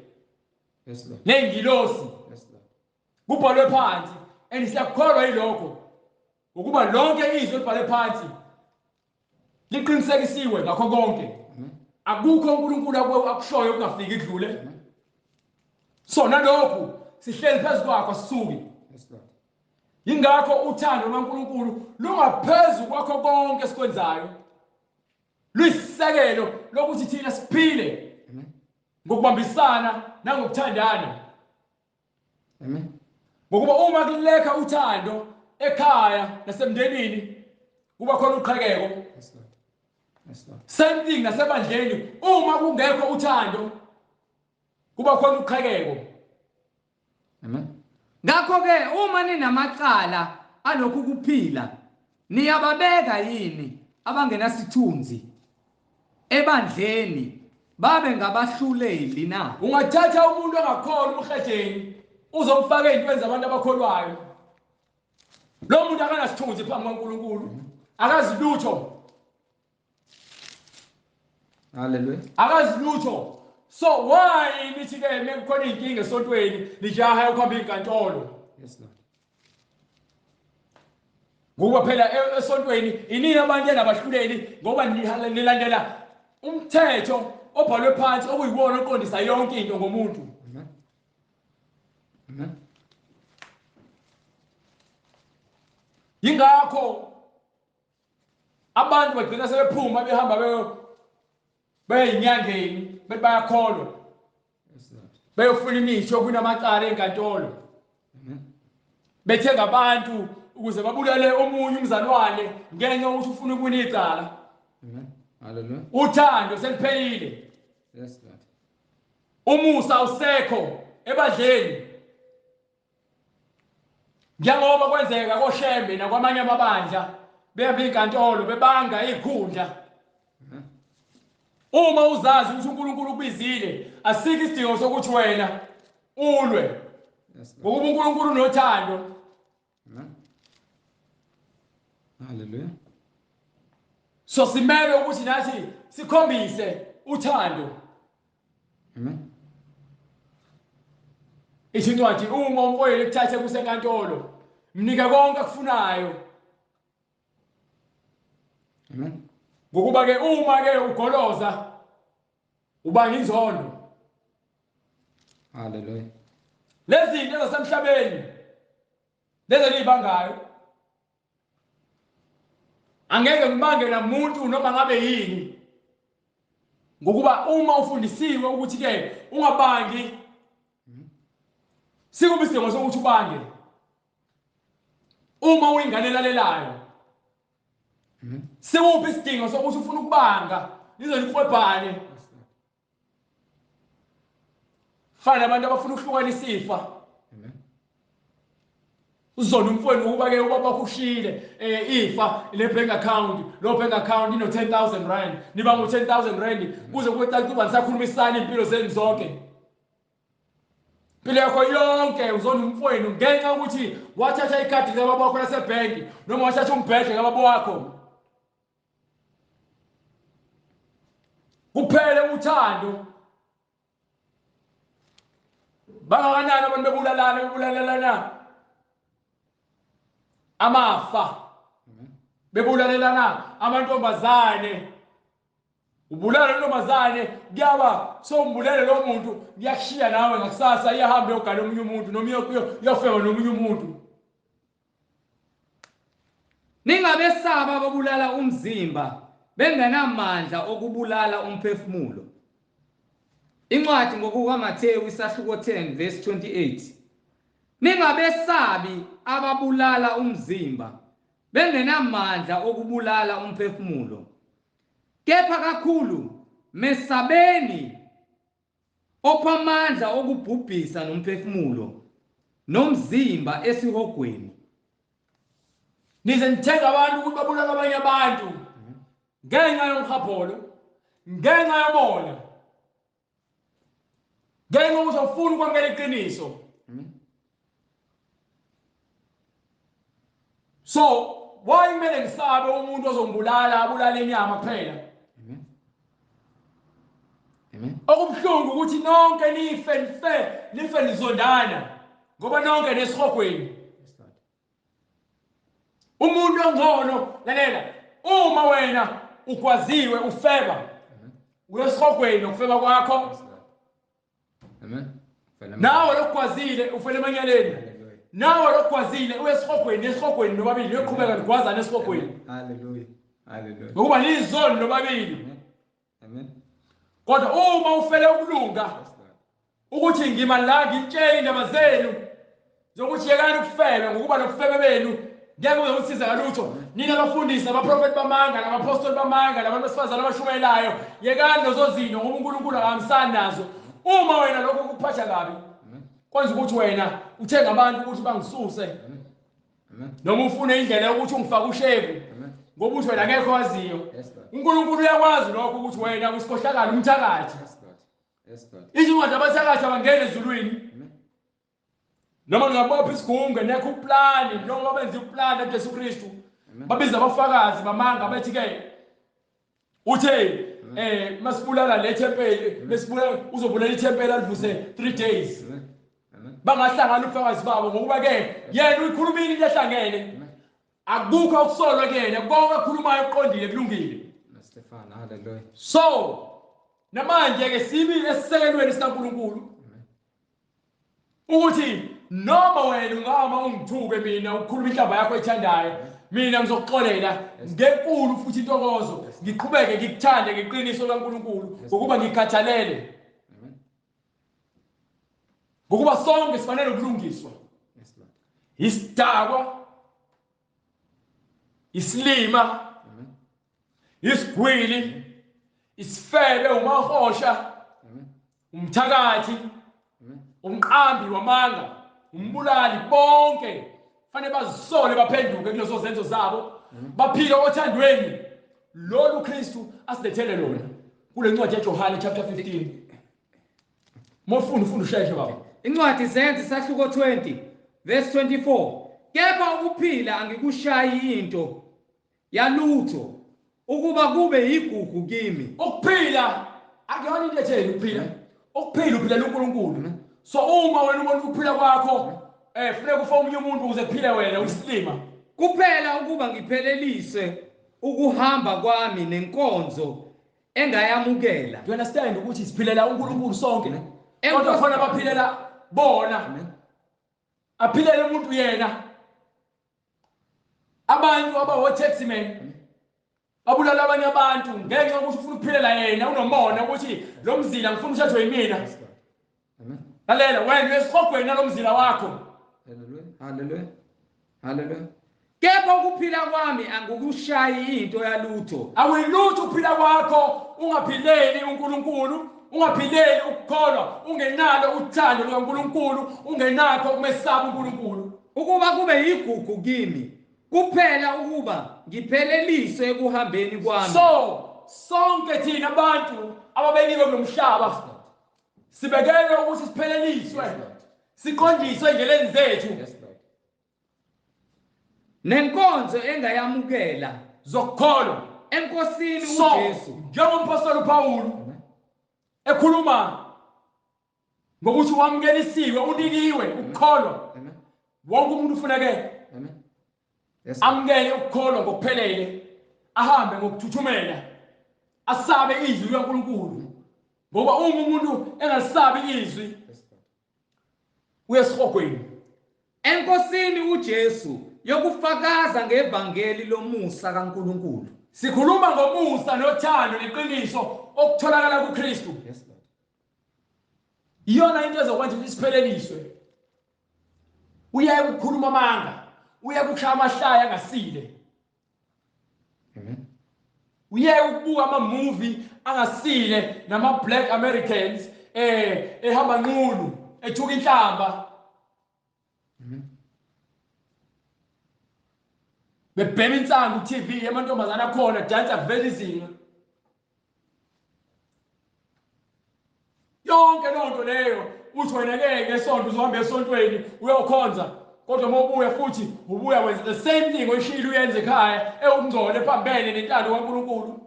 Yes Lord. Nengilosi. Yes Lord. Kubhalwe phansi and siyakholwa yilokho ukuba lonke izwe libhalwe phansi liqinisekisiwe ngakho konke. Akukho uNkulunkulu akushoyo okungafiki kudlule. So nalokhu sihleli phezu kwakho sisuki. Yes Lord. Ingakho uthando lwaNkulunkulu lungaphezulu kwakho konke esikwenzayo. Luyisisekelo lokuthi thina siphile ngokubambisana nangokuthandana. Amen. Ngokuba uma kulekha uthando ekhaya nasemndenini kuba khona uqhekeko. Yes Lord. Yes Lord. Same thing nasebandleni, uma kungekho uthando kuba khona uqhekeko. Amen. Ngakho ke uma ninamacala alokhu kuphila, niyababeka yini abangenasithunzi ebandleni babe ngabahluleli na? Ungathatha umuntu ongakholwa umhejeni uzomfaka ezintweni zabantu abakholwayo. Lo muntu akanasithunzi phambi kwaNkulunkulu, akazi lutho. Hallelujah. Akazi lutho. So why nithi ke mekukhona inkinga esontweni nijaha ukuhamba inkantolo? Yes Lord. Ngoba phela esontweni inini abantu enabahluleli, ngoba nilandela umthetho obhalwe phansi okuyiwona oqondisa yonke into ngomuntu. Amen. Amen. Yingakho abantu bagcina sebephuma behamba beyinyangeni bethi bayakholwa. Yes Lord. Beyofuna imithi yokunamacala enkantolo. Amen. Bethenga abantu ukuze babulale omunye umzalwane ngenxa yokuthi ufuna ukuwina icala. Amen. Hallelujah. Uthando seliphelile. Yes Lord. Umusa usekho ebandleni. Njengoba kwenzeka koShembe nakwamanye amabandla, behamba inkantolo bebanga ikhundla. Uma uzazi ukuthi uNkulunkulu ukubizile, asikho isidingo sokuthi wena ulwe. Yes Lord. Ngokuba uNkulunkulu unothando. Amen. Hallelujah. So simele ukuthi nathi sikhombise uthando. Amen. Ithi incwadi, uma umfowenu ekuthathe kusenkantolo, mnike konke akufunayo. Amen. Ngokuba ke uma ke ugoloza ubanga inzondo. Hallelujah. Lezi zinto zasemhlabeni lezi elibangayo angeke ngibange namuntu noma ngabe yini. Ngokuba uma ufundisiwe ukuthi ke ungabangi, sikuphi isidingo sokuthi ubange uma uyingane elalelayo? Sikuphi isidingo sokuthi ufuna ukubanga nize nikwebhane? Fana abantu abafuna ukuhlukanisa isifa. Uzona umfowenu ukuba ke ubaba wakho ushiyile ifa le bank account, lo bank account ino 10,000 rand, niba ngo 10,000 rand kuze kube caca uba nisakhulumisana impilo zenu zonke. Impilo yakho yonke uzona umfowenu ngenxa yokuthi wathatha ikhadi likababa wakho lasebhenki noma wathatha umbhede kababa wakho. Kuphele uthando. Bangakanani abantu bebulalana, bebulalelana amafa, bebulalelana amantombazane. Ubulala intombazane kuyaba sombulele lo muntu, kuyakushiya nawe ngakusasa, iyahamba iyogala omunye umuntu noma iyofeba nomunye umuntu. Ningabesaba ababulala umzimba bengenamandla okubulala umphefumulo. Incwadi ngokukaMathewu isahluko 10 verse 28. Ningabesabi ababulala umzimba bengenamandla okubulala umphefumulo. Kepha kakhulu mesabeni opha amandla okubhubhisa nomphefumulo nomzimba esihogweni. Nize nithenga abantu ukuthi babulale abanye abantu ngenxa yomhapholo, ngenxa yomona, ngenxa yokuthi awufuni ukwamukela iqiniso. So why kumele ngisabe umuntu ozombulala abulale inyama kuphela? Amen. Amen. Okubuhlungu ukuthi nonke nife, nife, nife nizondana ngoba nonke nesihogweni. Umuntu ongcono, lalela, uma wena ugwaziwe ufeba, uyesihogweni ukufeba kwakho. Amen. Nawe lokugwazile ufele emanyaleni. Nawe lokugwazile uyesihogweni, esihogweni nobabili uyoqhubeka nigwazana esihogweni. Hallelujah. Hallelujah. Ngokuba nizoni nobabili. Amen. Kodwa uma ufele ukulunga, ukuthi ngima la ngitshele indaba zenu zokuthi yekani ukufeba, ngokuba nobufebe benu ngeke kuze kusize ngalutho. Nina abafundisi, abaprofeti bamanga, nabapostoli bamanga, nabantu besifazane abashumayelayo, yekani lezo zinto ngoba uNkulunkulu akahambisani nazo. Uma wena lokho kukuphatha kabi, kwenza ukuthi wena uthenga abantu ukuthi bangisuse, noma ufune indlela yokuthi ungifake ushevu, ngoba uthi wena akekho waziyo. uNkulunkulu uyakwazi lokho ukuthi wena usikhohlakala umthakathi. Yes, Lord. Yes, Lord. Izincwadi abathakathi abangena ezulwini. Noma ningabopha isigungu nekho uplani, noma benza uplani kaJesu Kristu. Babiza abafakazi bamanga bethi ke uthe masibulala le thempeli, mesibulala uzobulala ithempeli alivuse 3 days. Bangahlangana ubufakazi babo ngokuba ke yena uyikhulumile into ehlangene. Akukho ukusolwa kuyena, konke akhulumayo kuqondile kulungile. Stefan, hallelujah. So namanje ke sibi esisekelweni sikaNkuluNkulu ukuthi noma wena ungama ungithuke mina ukhuluma inhlamba yakho ethandayo, mina ngizokuxolela ngenkulu futhi intokozo, ngiqhubeke ngikuthande ngeqiniso likaNkuluNkulu ngokuba ngikhathalele. Ngokuba sonke sifanele ukulungiswa. Isidakwa, isilima, isigwili, isifebe, umahosha, umthakathi, umqambi wamanga, umbulali, bonke fanele bazisole baphenduke kulezo zenzo zabo, baphile othandweni lolu Kristu asilethele lona kule ncwadi yaJohane chapter 15. Mofunda ufunda usheshe baba. Incwadi Zenzo isahluko 20 verse 24. Kepha ukuphila angikushayi into yalutho ukuba kube yigugu kimi. Ukuphila akuyona into etheni ukuphila. Ukuphila uphilela uNkulunkulu. So uma wena ubona ukuphila kwakho funeka ufe omunye umuntu ukuze kuphile wena, uyisilima. Kuphela ukuba ngiphelelise ukuhamba kwami nenkonzo engayamukela. Do you understand ukuthi siphilela uNkulunkulu sonke? Kodwa khona baphilela bona. Aphilele umuntu yena. Abantu abawo taxi man babulala abanye abantu ngenxa yokuthi ufuna ukuphilela yena, unomona ukuthi lo mzila ngifuna uthathwe yimina. Lalela wena uyesihogweni nalomzila wakho. Hallelujah, hallelujah, hallelujah. Kepha ukuphila kwami angikushayi into yalutho. Awuyilutho ukuphila kwakho ungaphileli uNkulunkulu, ungaphileli ukukholwa, ungenalo uthando lukaNkulunkulu, ungenakho ukumesaba uNkulunkulu. Ukuba kube yigugu kimi kuphela ukuba ngipheleliswe ekuhambeni kwami. So sonke thina abantu ababekiwe kulomhlaba sibekelwe ukuthi sipheleliswe, siqondiswe endleleni zethu. Nenkonzo engayamukela zokukholwa eNkosini uJesu. Njengompostoli uPaul ekhuluma ngokuthi wamukelisiwe, unikiwe ukukholwa. Wonke umuntu ufuneke amukele ukukholwa ngokuphelele, ahambe ngokuthuthumela, asabe izwi likaNkulunkulu. Ngoba uma umuntu engalisabi izwi uyesihogweni. Enkosini uJesu yokufakaza ngevangeli lomusa kaNkulunkulu. Sikhuluma ngomusa nothando neqiniso okutholakala kuKristu. Iyona into ezokwenza ukuthi sipheleliswe. Uyeke ukukhuluma amanga, uyeke ukushaya amahlaya angasile. Amen. Uyeke ukubuka ama-movie angasile nama-Black Americans ehamba nqunu ethuka inhlamba. Bebhema insangu ku-TV, amantombazane akhona dansa kuvela izinqa. Yonke loo nto leyo uthi wena ke ngesonto uzohamba esontweni uyokhonza, kodwa uma ubuya futhi ubuya wenza the same thing oyishilo uyenze ekhaya, ewukungcola ephambene nentando kaNkulunkulu.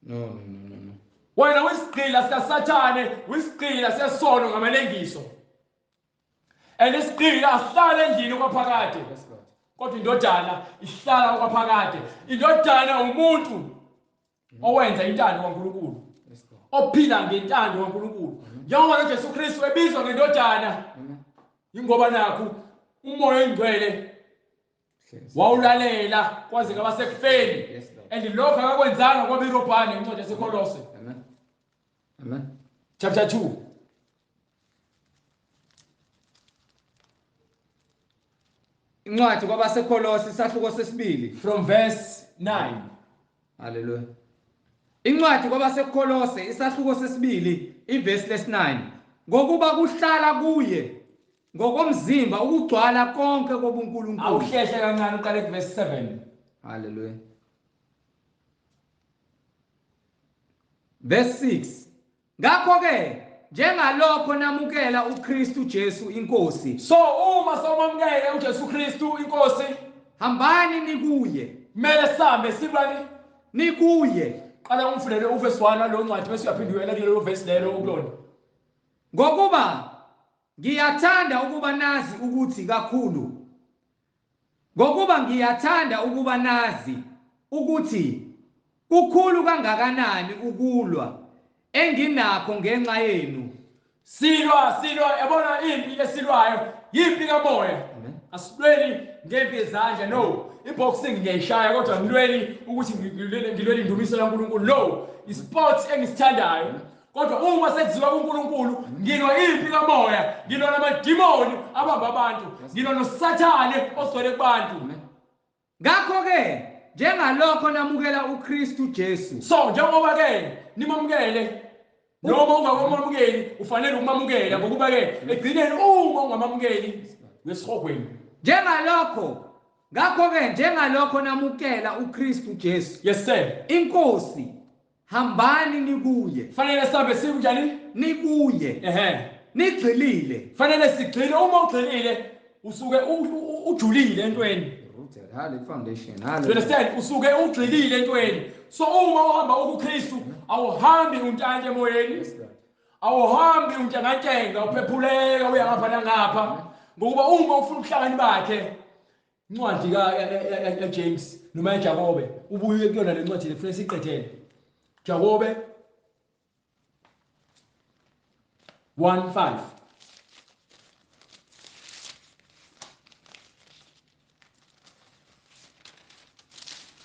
No, no, no, no, no. Wena uyisigqila sikaSathane, uyisigqila sesono ngamalengiso. And isigqila asihlale endlini okwaphakade. Kodwa indodana ihlala okwaphakade. Indodana umuntu owenza intando kaNkulunkulu, ophila ngentando kaNkulunkulu. Njengoba noJesu Kristu ebizwa ngendodana, ingoba nakhu uMoya oyiNgcwele wawulalela kwaze kwaba sekufeni. And lokho akakwenzanga kwaba irobhane incwadi yaseKolose. Amen. Amen. Chapter 2. Incwadi kwabaseKolose isahluko sesibili from verse 9. Hallelujah. Incwadi kwabaseKolose isahluko sesibili iverse lesi9. Ngokuba kuhlala kuye ngokomzimba ukugcwala konke kobuNkulunkulu. Awuhlehle kancane uqale kuverse 7. Hallelujah. Verse 6. Ngakho ke njengalokho namukela uKristu Jesu inkosi. So uma somamukele uJesu Kristu inkosi, hambani nikuye. Kumele sihambe sibani? Nikuye. Qala ungifundele uverse 1 lo ncwadi bese uyaphinda kulelo verse lelo ukulona. Ngokuba ngiyathanda ukuba nazi ukuthi kakhulu. Ngokuba ngiyathanda ukuba nazi ukuthi kukhulu kangakanani ukulwa enginakho ngenxa yenu. Silwa yabona impi esilwayo yimpi kamoya. Asilweni ngempi yezandla, no. Iboxing ngiyayishaya kodwa ngilweni ukuthi ngilweni indumiso kaNkulunkulu. No, isports engisithandayo. Kodwa uma sekuziwa kuNkulunkulu ngilwa impi kamoya, ngilwa namadimoni abamba abantu, ngilwa noSathane ogcwele kubantu. Ngakho ke njengalokho namukela uKristu Jesu. So njengoba ke nimamukele noma ungakamamukeli ufanele ukumamukela, ngokuba ke egcineni uma ungamamukeli uyesihogweni. Njengalokho ngakho ke njengalokho namukela uKristu Jesu. Yes sir. Inkosi, hambani nikuye. Fanele sihambe sikunjani? Nikuye. Ehhe. Nigxilile. Fanele sigxile. Uma ugxilile usuke ujulile entweni. Rooted, hallelujah, foundation. You understand? Usuke ugxilile entweni. So uma uhamba ukuKristu awuhambi untante emoyeni. Awuhambi untengantenga uphephuleka uya ngapha nangapha. Ngokuba uma ufuna ubuhlakani bakhe, incwadi ka James noma eJakobe, ubuye kuyona le ncwadi lefuna siqedele. Jakobe 1:5.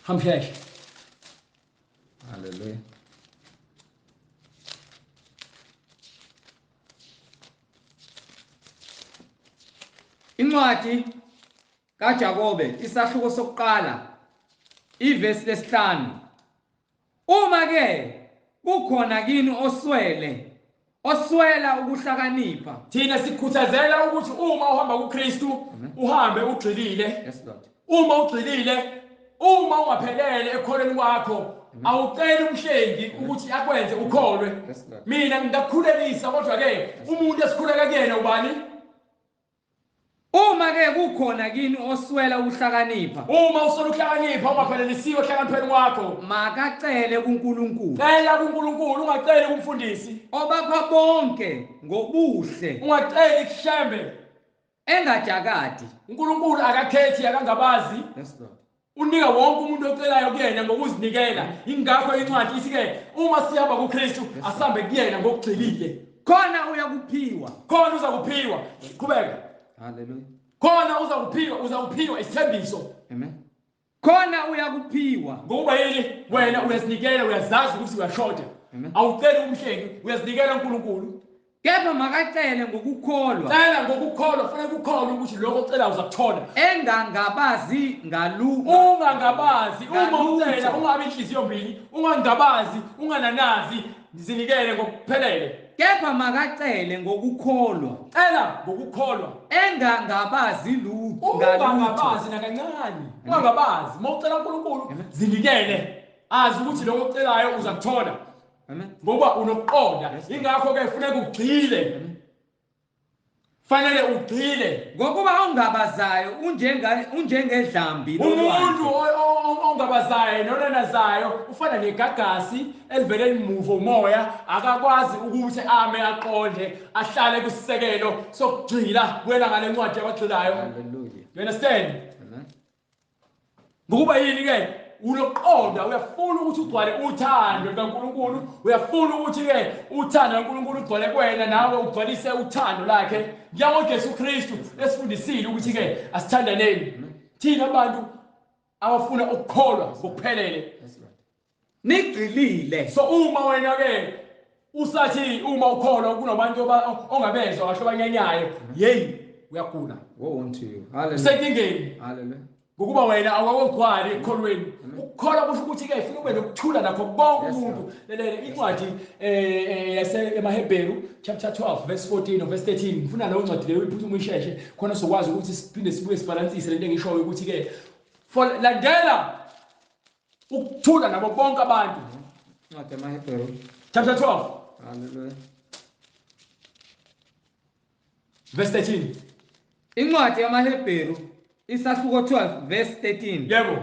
Hamsheshe. Hallelujah. Incwadi kaJakobe isahluko sokuqala ivesi lesihlanu. Uma ke kukhona kini oswela ukuhlakanipha. Thina sikhuthazela ukuthi uma uhamba kuKristu uhambe ugxilile. Yes Lord. Uma ugxilile, uma ungaphelele ekholweni kwakho, awuceli umhlengi ukuthi akwenze ukholwe. Mina ngingakukhulekisa kodwa ke umuntu esikhuleka kuyena ubani? Uma ke kukhona kini oswela ukuhlakanipha. Uma uswela ukuhlakanipha ungaphelelisiwe ehlakanipheni kwakho, makacele kuNkulunkulu. Cela kuNkulunkulu, ungaceli kumfundisi. Obapha bonke ngobuhle. Ungaceli kushembe. Engajakadi. uNkulunkulu akakhethi, akangabazi. Yes Lord. Unika wonke umuntu ocelayo kuyena ngokuzinikela. Ingakho incwadi ithi ke uma sihamba kuKristu asambe kuyena ngokugxilile. Khona uyakuphiwa. Khona uzakuphiwa. Qhubeka. Hallelujah. Khona uzakuphiwa, uzakuphiwa isithembiso. Amen. Khona uyakuphiwa. Ngokuba yini? Wena uyazinikela, uyazazi ukuthi uyashoda. Awuceli umhlengi, uyazinikela uNkulunkulu. Kepha makacele ngokukholwa. Cela ngokukholwa, fanele ukukholwa ukuthi lokho ocela uzakuthola. Engangabazi ngalutho. Ungangabazi, uma ucela ungabi inhliziyo mbili, ungangabazi, ungananazi, zinikele ngokuphelele. Kepha makacele ngokukholwa. Cela ngokukholwa. Engangabazi lutho. Ungangabazi nakancane. Ungangabazi. Uma ucela uNkulunkulu, zinikele. Azi ukuthi lokho ocelayo uzakuthola. Amen. Ngoba unokuqonda. Ingakho ke kufuneka ugxile. Fanele ugxile. Ngokuba ongabazayo unjengedlambi lolwandle. Umuntu ongabazayo nonanazayo ufana negagasi elivele limuva umoya, akakwazi ukuthi ame aqonde ahlale kusisekelo sokugxila kuwena ngale ncwadi abagxilayo. Hallelujah. You understand? Amen. Ngokuba yini ke? Unoqonda, uyafuna ukuthi ugcwale uthando likaNkulunkulu, uyafuna ukuthi ke uthando likaNkulunkulu ugcwale kuwena nawe ugcwalise uthando lakhe. NjengoJesu Kristu esifundisile ukuthi ke asithandaneni. Thina abantu abafuna ukukholwa ngokuphelele. Nigxilile. So uma wena ke usathi uma ukholwa kunabantu ongabezwa kahle abanyanyayo, hey uyagula. Woe unto you. Hallelujah. Usenkingeni. Hallelujah. Ngokuba wena awukagcwali ekukholweni. Ukukholwa kusho ukuthi ke ufuna ube nokuthula nakho konke umuntu. Lelele incwadi yase emaHebheru chapter 12 verse 14 or verse 13. Ngifuna leyo ncwadi leyo iphuthume isheshe khona sokwazi ukuthi siphinde sibuye sibalansise lento engishoyo ukuthi ke for landela ukuthula nabo bonke abantu. Incwadi emaHebheru chapter 12. Hallelujah. Verse 13. Incwadi yamaHebheru isahluko 12 verse 13. Yebo.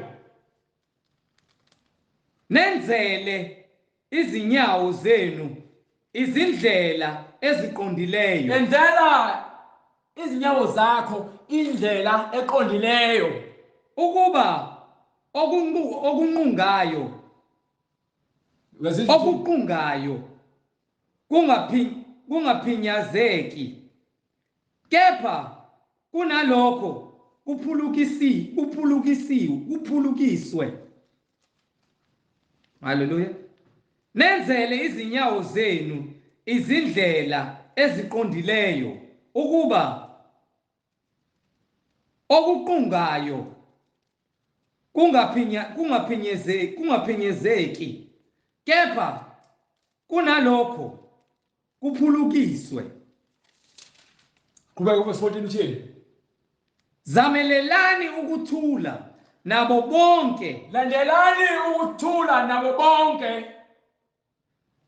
Nenzele izinyawo zenu izindlela eziqondileyo. Enzela izinyawo zakho indlela eqondileyo. Ukuba okunqungayo okuqungayo kungaphinyazeki, kepha kunalokho kuphulukiswe. Haleluya. Nenzele izinyawo zenu izindlela eziqondileyo ukuba okuqungayo kungaphinyezeki, kepha kunalokho kuphulukiswe. Qhubeka verse 14 uthini? Zamelelani ukuthula nabo bonke. Landelani ukuthula nabo bonke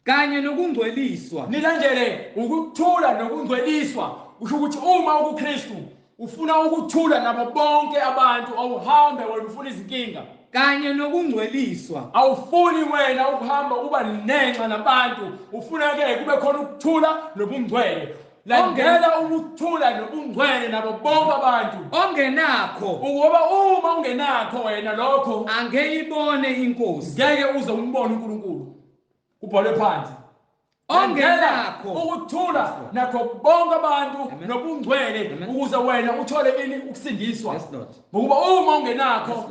kanye nokungcweliswa. Nilandele ukuthula nokungcweliswa. Kusho ukuthi uma ukuKristu ufuna ukuthula nabo bonke abantu, awuhambe wena ufuna izinkinga. Kanye nokungcweliswa. Awufuni wena ukuhamba uba nenxa nabantu, ufuna ke kube khona ukuthula nobungcwele. Landela ukuthula nobungcwele nabo bonke abantu. Ongenakho, ngoba uma ungenakho wena lokho angeyibone inkosi, ngeke uze umbone uNkulunkulu. Kubhalwe phansi. Ongenakho ukuthula nakho bonke abantu nobungcwele, ukuze wena uthole ini? Ukusindiswa. Ngokuba uma ungenakho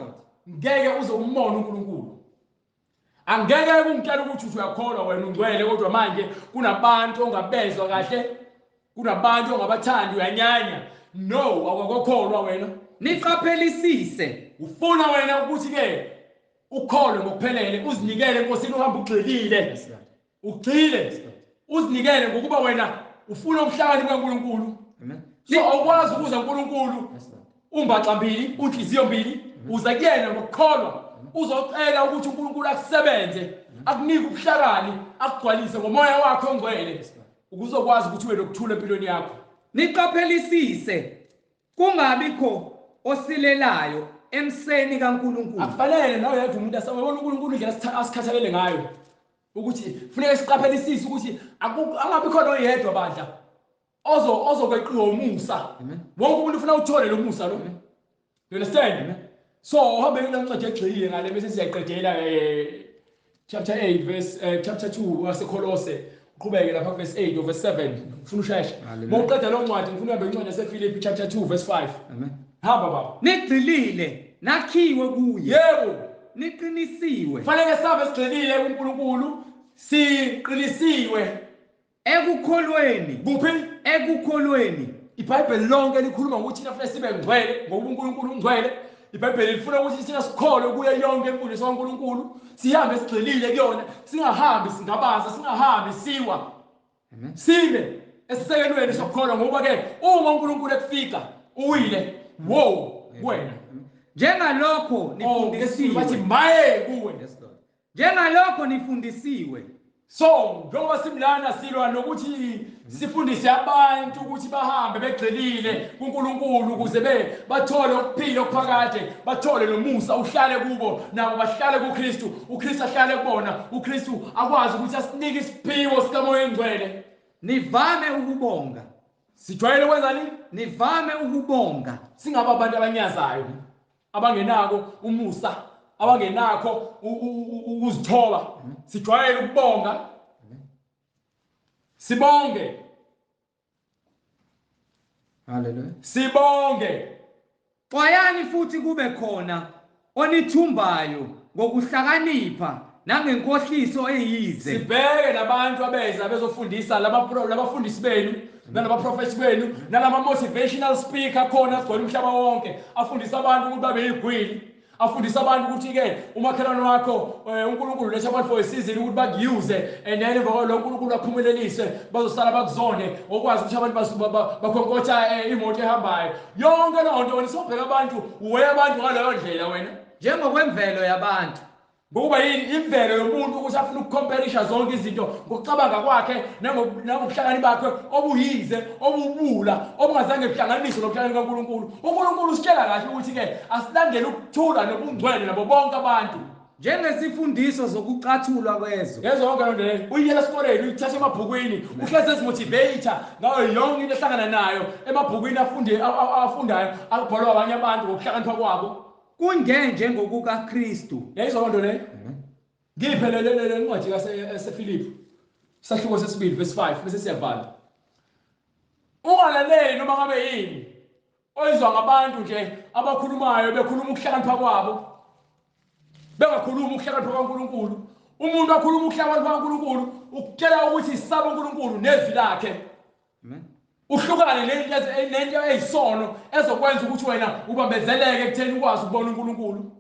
ngeke uze umbone uNkulunkulu. Angeke kungitshela ukuthi uyakholwa wena ungcwele, kodwa manje kunabantu ongabezwa kahle, kunabantu ongabathandi, uyanyanya. No, awukakholwa wena. Niqaphelisise. Ufuna wena ukuthi ke ukholwe ngokuphelele, uzinikele eNkosini, uhambe ugxilile. Ugxile. Uzinikele ngokuba wena ufuna ubuhlakani bukaNkulunkulu. Amen. So awukwazi ukuza uNkulunkulu umbaxa mbili, unhliziyo mbili, uza kuyena ngokukholwa. Uzocela ukuthi uNkulunkulu akusebenze, akunike ubuhlakani, akugcwalise ngomoya wakhe ongcwele, ukuzokwazi ukuthi ube nokuthula empilweni yakho. Niqaphelisise kungabikho osilelayo emseni kaNkulunkulu. Akufanele nawe yedwa umuntu asabona uNkulunkulu indlela asikhathalele ngayo, ukuthi kufuneka siqaphelisise ukuthi angabi khona oyedwa bandla ozokweqiwa umusa. Wonke umuntu ufuna uthole lo musa lo. You understand? So uhambe kulencwadi egxilile ngale bese siyayiqedela chapter 8 verse chapter 2 waseKolose, uqhubeke lapha verse 8 or verse 7. Ngifuna usheshe. Mawuqeda lo ncwadi ngifuna uhambe incwadi yaseFilipi chapter 2 verse 5. Amen. Hamba baba. Nigxilile nakhiwe kuye. Yebo. Niqinisiwe. Fanele sabe sigxilile kuNkulunkulu, siqinisiwe ekukholweni. Kuphi? Ekukholweni. iBhayibheli lonke likhuluma ngokuthi thina kufanele sibe ngcwele ngokuba uNkulunkulu ungcwele. iBhayibheli lifuna ukuthi thina sikholwe kuye yonke imfundiso kaNkulunkulu, sihambe sigxilile kuyona, singahambi singabaza, singahambi siwa. Amen. Sime esisekelweni sokukholwa, ngoba ke uma uNkulunkulu ekufika uwile, wo kuwena. Njengalokho nifundisiwe. Bathi maye kuwe. Yes Lord. Njengalokho nifundisiwe. So njengoba simlana silwa nokuthi sifundise abantu ukuthi bahambe begxilile kuNkulunkulu ukuze bathole ukuphila okuphakade, bathole nomusa uhlale kubo, nabo bahlale kuKristu, uKristu ahlale kubona, uKristu akwazi ukuthi asinike isiphiwo sikaMoya oNgcwele. Nivame ukubonga. Sijwayele ukwenzani? Nivame ukubonga. Singaba abantu abanyazayo, abangenako umusa, abangenakho ukuzithoba. Sijwayele ukubonga. Sibonge. Hallelujah. Sibonge. Xwayani futhi kube khona onithumbayo ngokuhlakanipha nangenkohliso eyize. Sibheke nabantu abeza bezofundisa labafundisi benu nalabaprofethi benu nalama motivational speaker khona agcwele umhlaba wonke, afundisa abantu ukuthi babe yigwili, afundisa abantu ukuthi ke umakhelwane wakho uNkulunkulu letha abantu for a season ukuthi bakuyuse, and then emva kwalokho uNkulunkulu aphumelelise, bazosala bakuzonde, okwazi ukuthi abantu bakhonkotha imoto ehambayo. Yonke leyo nto wena sobheka abantu, uwe abantu ngaleyo ndlela wena njengokwemvelo yabantu. Ngokuba yini imvelo yomuntu ukuthi afune ukucomparisha zonke izinto ngokucabanga kwakhe nangobuhlakani bakhe obuyize, obubula, obungazange buhlanganiswe nobuhlakani kaNkulunkulu. UNkulunkulu usitshela kahle ukuthi-ke asilandele ukuthula nobungcwele nabo bonke abantu. Njengesifundiso zokucathulwa kwezwe. Yezwa yonke loo nto leyo. Uyiyela esikoleni, uyithatha emabhukwini, uhlezi ezimotivate ngayo yonke into ehlangana nayo emabhukwini afundayo abhalwa abanye abantu ngokuhlakanipha kwabo. Kungenje ngokukaKristu. Yayizwa loo nto leyo? Ngiphe le ncwadi yaseFilipi. Isahluko sesibili verse 5 bese siyavala. Ungalaleli noma ngabe yini oyizwa ngabantu nje abakhulumayo bekhuluma ukuhlakanipha kwabo. Bengakhuluma ukuhlakanipha kaNkulunkulu. Umuntu akhuluma ukuhlakanipha kaNkulunkulu ukutshela ukuthi sisaba uNkulunkulu nezwi lakhe. Amen. Uhlukane nento eyisono ezokwenza ukuthi wena ubambezeleke ekutheni ukwazi ukubona uNkulunkulu.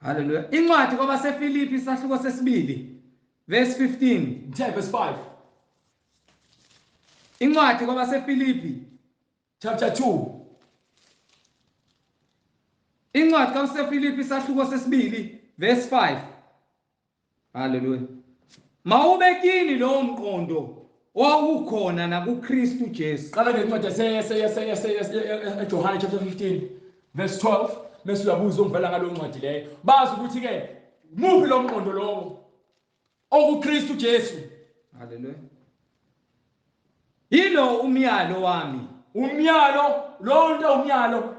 Hallelujah. Incwadi kwabaseFilipi isahluko sesibili verse 15. Ngithe verse 5. Incwadi kwabaseFilipi chapter 2. Incwadi kwabaseFilipi isahluko sesibili verse 5. Hallelujah. Mawube kini lowo mqondo owawukhona nakuKristu Jesu. Qala ngencwadi eJohane chapter 15 verse 12 bese uyabuza ongivela ngalo ncwadi leyo. Bazi ukuthi ke muphi lo mqondo lowo okuKristu Jesu. Hallelujah. Yilo umyalo wami. Umyalo lo nto umyalo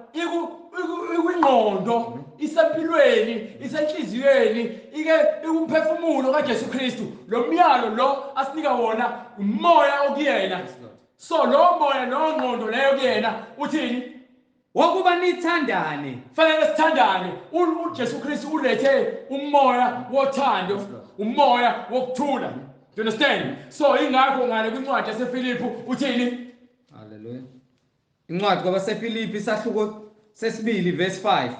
ikwingqondo, isempilweni, isenhliziyweni, ike ikumphefumulo kaJesu Kristu. Lo myalo lo asinika wona umoya okuyena. So lo moya lo ngqondo leyo kuyena uthini? Wokuba nithandane. Fanele sithandane. uJesu Kristu ulethe umoya wothando, umoya wokuthula. Do you understand? So ingakho ngale kwincwadi yaseFilipi uthini? Hallelujah. Incwadi kwabaseFilipi isahluko sesibili verse 5.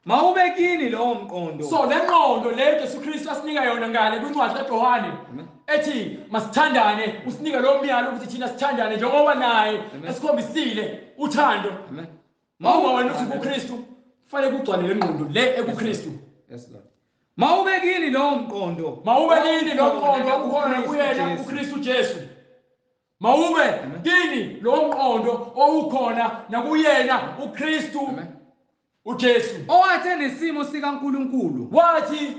Mawube kini lowo mqondo. So le ngqondo le Jesu Kristu asinika yona ngale kwincwadi kaJohane ethi masithandane, usinika lo myalo ukuthi thina sithandane njengoba naye esikhombisile uthando. Amen. Mawuba wena uthi kuKristu kufanele kugcwale le ngqondo le ekuKristu. Yes Lord. Mawube kini lowo mqondo. Mawube kini lowo mqondo ukhona kuyena uKristu Jesu. Mawube kini lowo mqondo owukhona nakuyena uKristu uJesu. Owathi enesimo sikaNkulunkulu. Wathi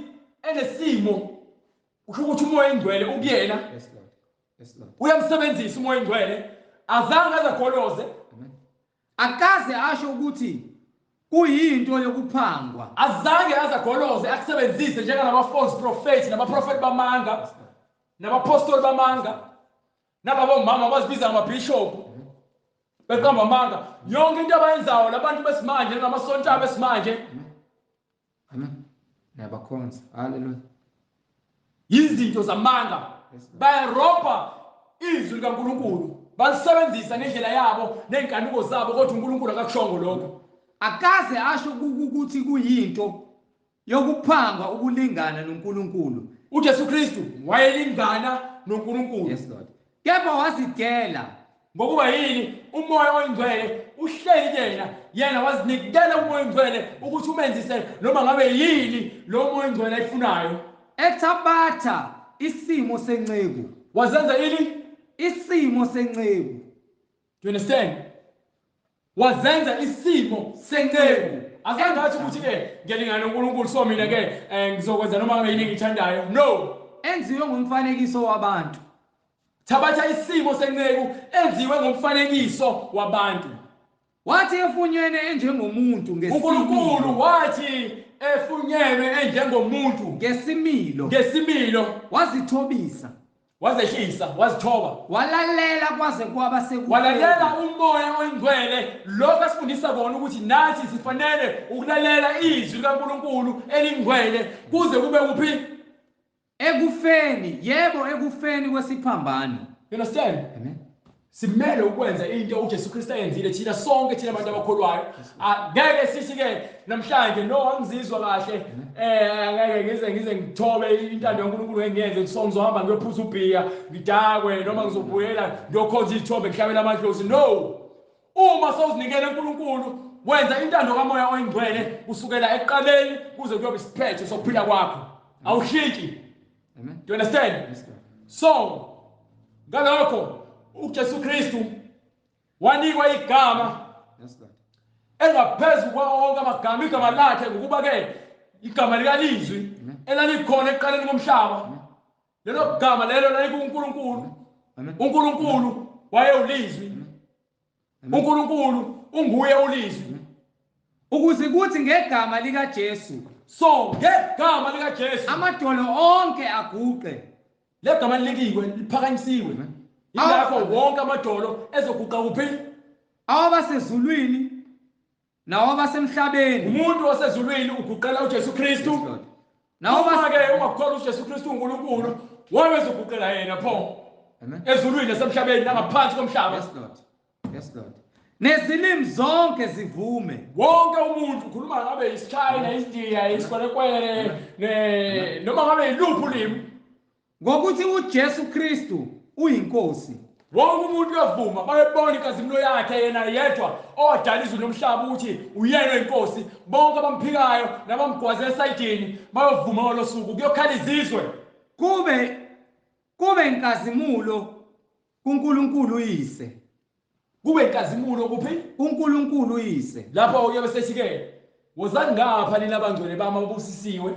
enesimo usho ukuthi umoya engcwele ukuyena. Yes Lord. Yes Lord. Uyamsebenzisa umoya engcwele. Azange azagoloze. Akaze asho ukuthi kuyinto yokuphangwa. Azange azagoloze akusebenzise njengalaba false prophets nabaprofeti bamanga nabapostoli bamanga nalabo mama abazibiza ngamabishop beqamba amanga. Yonke into abayenzayo labantu besimanje namasonto abo esimanje. Amen. Nabakhonza. Hallelujah. Izinto zamanga. Bayarobha izwi likaNkulunkulu. Balisebenzisa ngendlela yabo nezinkanuko zabo kodwa uNkulunkulu akakushongo lokho. Akaze asho ukuthi kuyinto yokuphangwa ukulingana noNkulunkulu. uJesu Kristu wayelingana noNkulunkulu. Yes Lord. Kepha wazidela. Ngokuba yini? Umoya oyingcwele uhleli kuyena, yena wazinikela umoya oyingcwele ukuthi umenzise noma ngabe yini lo moya oyingcwele ayifunayo. Ethabatha isimo senceku. Wazenza ini? Isimo senceku. Do you understand? Wazenza isimo senceku. Azange athi ukuthi ke ngiyalingana noNkulunkulu so mina ke ngizokwenza noma ngabe yini engiyithandayo. No. Enziwe ngomfanekiso wabantu. Thabatha isimo senceku enziwe ngomfanekiso wabantu. Wathi efunyenwe enjengomuntu ngesimilo. uNkulunkulu wathi efunyenwe enjengomuntu ngesimilo. Ngesimilo. Wazithobisa. Wazehlisa, wazithoba. Walalela kwaze kwaba sekufeni. Walalela umoya oyingcwele. Lokho asifundisa kona ukuthi nathi sifanele ukulalela izwi likaNkulunkulu elingcwele kuze kube kuphi? Ekufeni, yebo ekufeni kwesiphambano. You understand? Amen. Simele ukwenza into uJesu Kristu ayenzile thina sonke thina abantu abakholwayo. Angeke sithi ke namhlanje no angizizwa kahle angeke ngize ngithobe intando kaNkulunkulu engiyenze so ngizohamba ngiyophuza ubhiya ngidakwe noma ngizobuyela ngiyokhonza izithombe ngihlabela amadlozi. No. Uma sowuzinikele uNkulunkulu Wenza intando kaMoya oyiNgcwele kusukela ekuqaleni kuze kuyobe isiphetho sokuphila kwakho. Awushintshi. Amen. Do you understand? Yes, Lord. So ngalokho uJesu Kristu wanikwa igama Yes, Lord. engaphezu kwawo wonke amagama, igama lakhe ngokuba ke igama likalizwi elalikhona ekuqaleni komhlaba. Lelo gama lelo lalikuNkulunkulu. Amen. uNkulunkulu wayewulizwi. uNkulunkulu unguye ulizwi. Ukuze kuthi ngegama likaJesu So ngegama likaJesu amadolo onke aguqe. legama likiwe liphakanyisiwe. Yingakho wonke amadolo ezoguqa kuphi? Awabasezulwini nawabasemhlabeni. Umuntu wasezulwini uguqela uJesu Kristu. Yes, Lord. Noma ke ungakukholwa uJesu Kristu uNkulunkulu, wayezoguqela yena pho. Amen. Ezulwini nasemhlabeni nangaphansi komhlaba. Yes, Lord. Yes, Lord. Nezilimi zonke zivume. Wonke umuntu ukhuluma ngabe isiChina, isiNdiya, isiKwerekwere, noma ngabe yiluphi ulimi. Ngokuthi uJesu Kristu uyinkosi. Wonke umuntu uyavuma, bayebona inkazimulo yakhe yena yedwa owadala izulu nomhlaba ukuthi uyena inkosi. Bonke abamphikayo nabamgwaze esayidini bayovuma ngalo suku, kuyokhala izizwe. Kube inkazimulo kuNkulunkulu uyise. Kube inkazimulo kuphi? uNkulunkulu uyise. Lapho uyobe sethi-ke, wozani ngapha nina abangcwele bami ababusisiwe.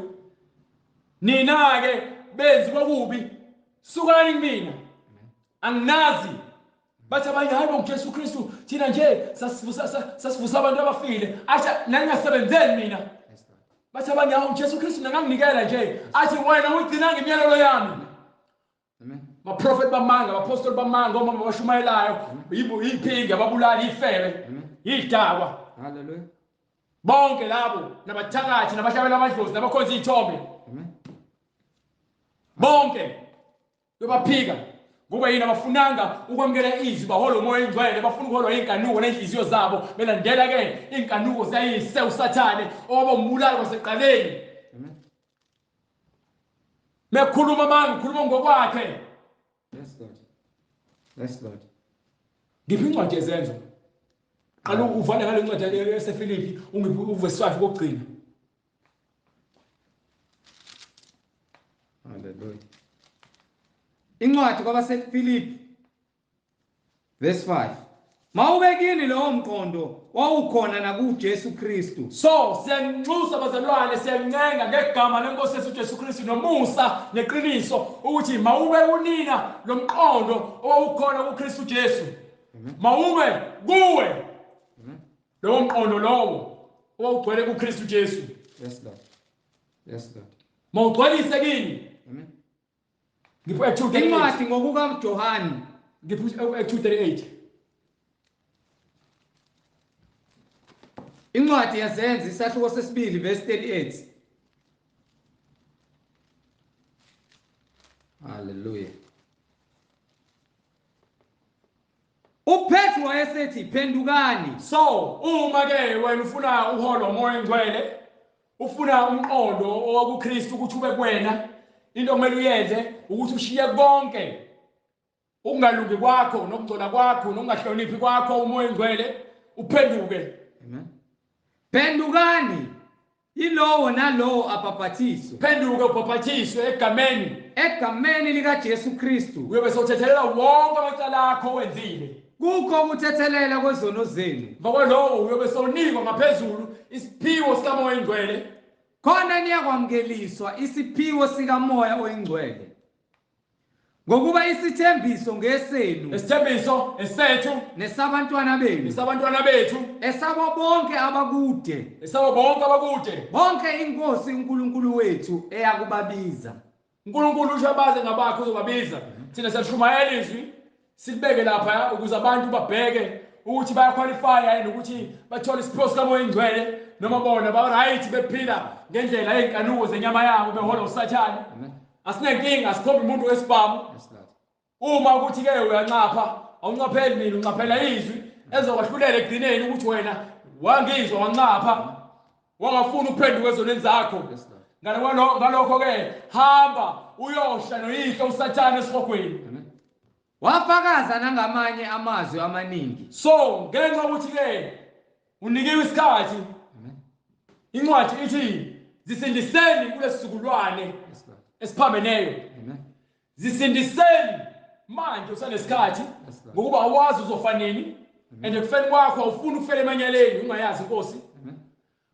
Nina-ke benzi bokubi, sukani kumina. Anginazi. Bathi abanye, hayi bo Jesu Kristu, thina nje sasivusa abantu abafile. Athi nangingasebenzeli mina. Bathi abanye, hawu Jesu Kristu nanganginikela nje. Athi wena uyigcinanga imiyalelo yami. Amen. Baprofeti bamanga, bapostoli bamanga, omama abashumayelayo, yiphingi, ababulali, ifebe, yidakwa. Hallelujah. Bonke labo nabathakathi nabahlabela amadlozi nabakhonza izithombe. Amen. Bonke bebaphika ngoba yini? Abafunanga ukwamukela izwi, bahola uMoya oyiNgcwele, bafuna ukuholwa inkanuko nenhliziyo zabo, belandela ke inkanuko zayise uSathane owaba umbulali kwasekuqaleni. Amen. Mekhuluma manga, ukhuluma ngokwakhe. Yes, Lord. Yes, Lord. Ngiphi incwadi yezenzo? Qala uvale ngale ncwadi yaseFilipi, ungiphi uvesi 5 kokugcina. Hallelujah. Incwadi kwabaseFilipi verse 5. Mawube kini lowo mqondo wawukhona nakuJesu Kristu. So siyanxusa bazalwane, siyancenga ngegama lenkosi yethu uJesu Kristu nomusa neqiniso ukuthi mawube kunina lo mqondo owawukhona kuKristu Jesu. Mawube kuwe lowo mqondo lowo owawugcwele kuKristu Jesu. Yes, Lord. Yes, Lord. Mawugcwalise kini. Amen. Ngipho Acts 2:38. Incwadi ngokukaJohane. Ngipho Acts 2:38. Incwadi yeZenzo isahluko sesibili verse 38. Hallelujah. uPetru wayesethi phendukani. So uma ke wena ufuna uholo uMoya oNgcwele, ufuna umqondo owakuKristu ukuthi ube kuwena, into okumele uyenze ukuthi ushiye konke ukungalungi kwakho nokungcola kwakho nokungahloniphi kwakho uMoya oNgcwele, uphenduke. Amen. Phendukani yilowo nalowo abhapathiswe. Phenduke ubhapathiswe egameni egameni likaJesu Kristu. Uyobe sewuthethelela wonke amacala akho owenzile. Kukho ukuthethelela kwezono zenu. Emva kwalowo uyobe sewunikwa ngaphezulu isiphiwo sikaMoya oyiNgcwele. Khona niyakwamukeliswa isiphiwo sikaMoya oyiNgcwele. Ngokuba isithembiso ngesenu. Isithembiso esethu nesabantwana benu. Nesabantwana bethu. Esabo bonke abakude. Esabo bonke abakude. Bonke inkosi uNkulunkulu wethu eyakubabiza. uNkulunkulu usho abaze ngabakhe uzobabiza. Thina siyashumayela izwi silibeke lapha ukuze abantu babheke ukuthi bayaqualify yini ukuthi bathole isiphiwo sikaMoya oyiNgcwele noma bona ba right bephila ngendlela yezinkanuko zenyama yabo behola uSathane. Asinenkinga, asikhombi umuntu wesibhamu. Uma ukuthi ke uyanxapha, awunxapheli mina, unxaphela izwi ezokwahlulela ekugcineni ukuthi wena wangizwa wanxapha, wangafuna ukuphenduka ezonweni zakho. Ngalokho ke hamba uyosha noyihlo uSathane esihogweni. Wafakaza nangamanye amazwi amaningi. So ngenxa ukuthi ke Unikiwe isikhathi. Incwadi ithi zisindiseni kulesizukulwane esiphambeneyo. Zisindiseni manje usanesikhathi ngokuba awazi uzofa nini and ekufeni kwakho awufuni ukufela emanyaleni ungayazi inkosi.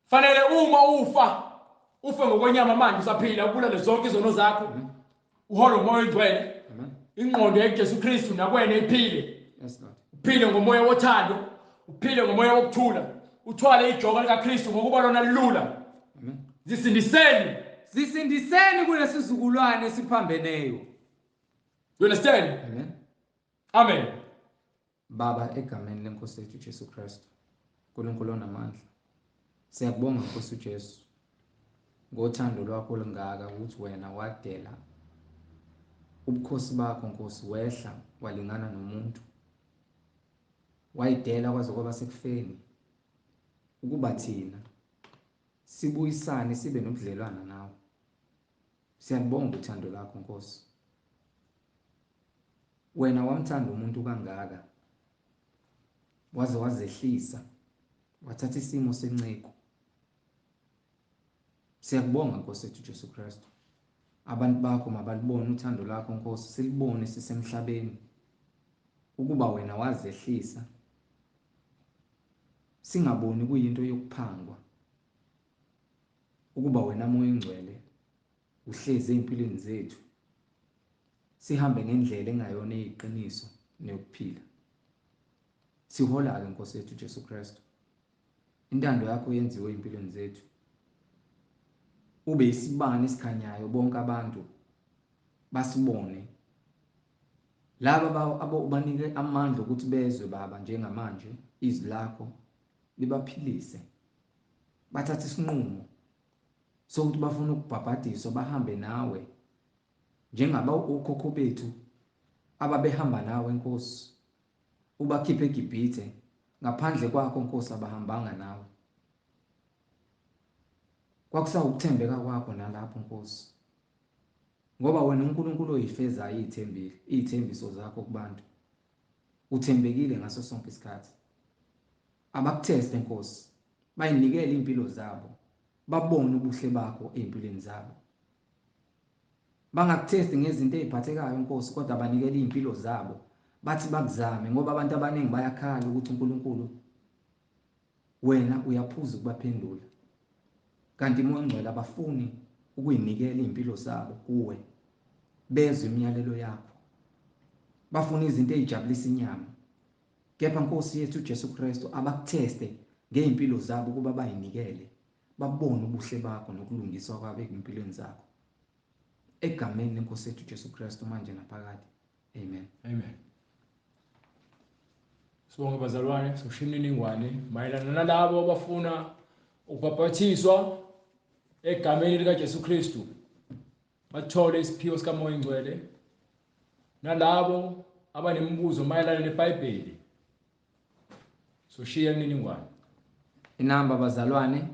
Fanele uma ufa ufe ngokwenyama manje usaphila ubulale zonke izono zakho. Uhole umoya oyingcwele. Ingqondo yaJesu Kristu nakwena iphile. Uphile ngomoya wothando, uphile ngomoya wokuthula. Uthwale ijoka likaKristu ngokuba lona lilula. Zisindiseni. Zisindiseni kulesizukulwane esiphambeneyo. You understand? Amen. Amen. Baba, egameni lenkosi yethu Jesu Kristu, uNkulunkulu onamandla, siyakubonga Nkosi uJesu ngothando lwakho olungaka ukuthi wena wadela ubukhosi bakho Nkosi, wehla walingana nomuntu, wayidela kwaze kwaba sekufeni ukuba thina sibuyisane sibe nobudlelwana nawe. Siyalibonga uthando lakho Nkosi. Wena wamthanda umuntu kangaka waze wazehlisa wathatha isimo senceku. Siyakubonga Nkosi yethu Jesu Kristu. Abantu bakho mabalibone uthando lakho Nkosi, silibone sisemhlabeni ukuba wena wazehlisa, singaboni kuyinto yokuphangwa ukuba wena Moya Ongcwele uhlezi ezimpilweni zethu, sihambe ngendlela engayona eyiqiniso neyokuphila. Sihola-ke Nkosi yethu Jesu Kristu, intando yakho yenziwe ezimpilweni zethu, ube isibani esikhanyayo bonke abantu basibone. Laba ubanike amandla ukuthi bezwe Baba njengamanje izwi lakho libaphilise, bathathe isinqumo sokuthi bafuna ukubhabhadiswa bahambe nawe njengaba okhokho bethu ababehamba nawe Nkosi, ubakhiphe eGibhithe. Ngaphandle kwakho Nkosi abahambanga nawe. Kwakusawukuthembeka kwakho nalapho Nkosi, ngoba wena uNkulunkulu oyifezayo iy'thembile iy'thembiso zakho kubantu, uthembekile ngaso sonke isikhathi. Abakutheste Nkosi, bayinikele iy'mpilo zabo, babone ubuhle bakho ey'mpilweni zabo. Bangakuthesti ngezinto ey'phathekayo Nkosi, kodwa banikele iy'mpilo zabo, bathi bakuzame, ngoba abantu abaningi bayakhala ukuthi uNkulunkulu wena uyaphuza ukubaphendula, kanti Moya Ongcwele abafuni ukuyinikela iy'mpilo zabo kuwe, bezwe imiyalelo yakho, bafuna izinto ey'jabulisa inyama. Kepha Nkosi yethu Jesu Kristu, abakutheste ngey'mpilo zabo ukuba bayinikele, babone ubuhle bakho nokulungiswa kwabo ey'mpilweni zakho. Egameni lenkosi yethu Jesu Kristu manje naphakade. Amen. Amen. Sibonge bazalwane, soshiya imininingwane mayelana nalabo abafuna ukubhabhathiswa egameni likaJesu Kristu, bathole isiphiwo sikaMoya Ongcwele, nalabo abanemibuzo mayelana neBhayibheli, soshiya imininingwane. Inamba bazalwane,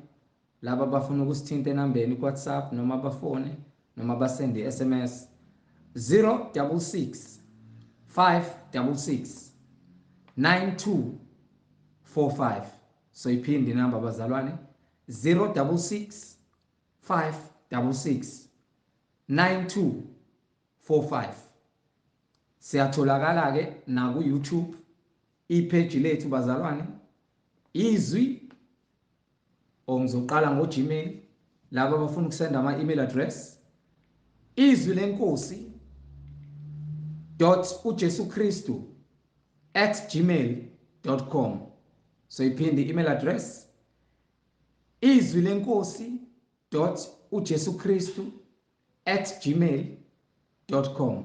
laba abafuna ukusithinta enambeni ku-WhatsApp noma bafone noma basende i-SMS 066 566 9245. So iphinde inamba bazalwane, 066 566 9245. Siyatholakala ke na ku YouTube, ipage lethu bazalwane, izwi ngizoqala ngo Gmail, laba abafuna ukusenda ama email address, izwi lenkosi dot uJesu Kristu @gmail.com. So iphinde email address, izwi lenkosi dot uJesu Kristu @gmail.com.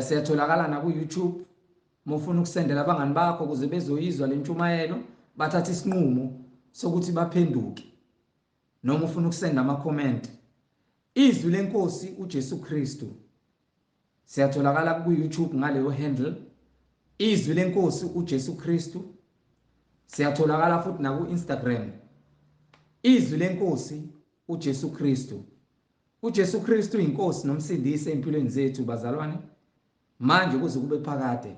Siyatholakala na ku YouTube, mufuna ukusendela abangani bakho ukuze bezoyizwa lentshumayelo, bathathe isinqumo sokuthi baphenduke, noma ufuna ukusenda ama comment, izwi lenkosi uJesu Kristu. Siyatholakala ku YouTube ngaleyo handle, izwi lenkosi uJesu Kristu. Siyatholakala futhi na ku Instagram, izwi lenkosi uJesu Kristu. uJesu Kristu inkosi nomsindisi empilweni zethu bazalwane, manje kuze kube phakade.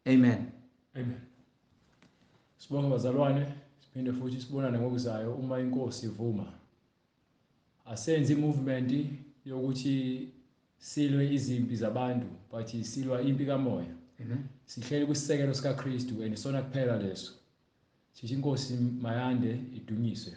Amen. Amen. Sibonge bazalwane, siphinde futhi sibonane ngokuzayo uma inkosi ivuma. Asenze i-movement yokuthi silwe izimpi zabantu, but silwa impi kamoya. Amen. Sihleli kwisisekelo sikaKristu and sona kuphela leso. Sithi inkosi mayande idunyiswe.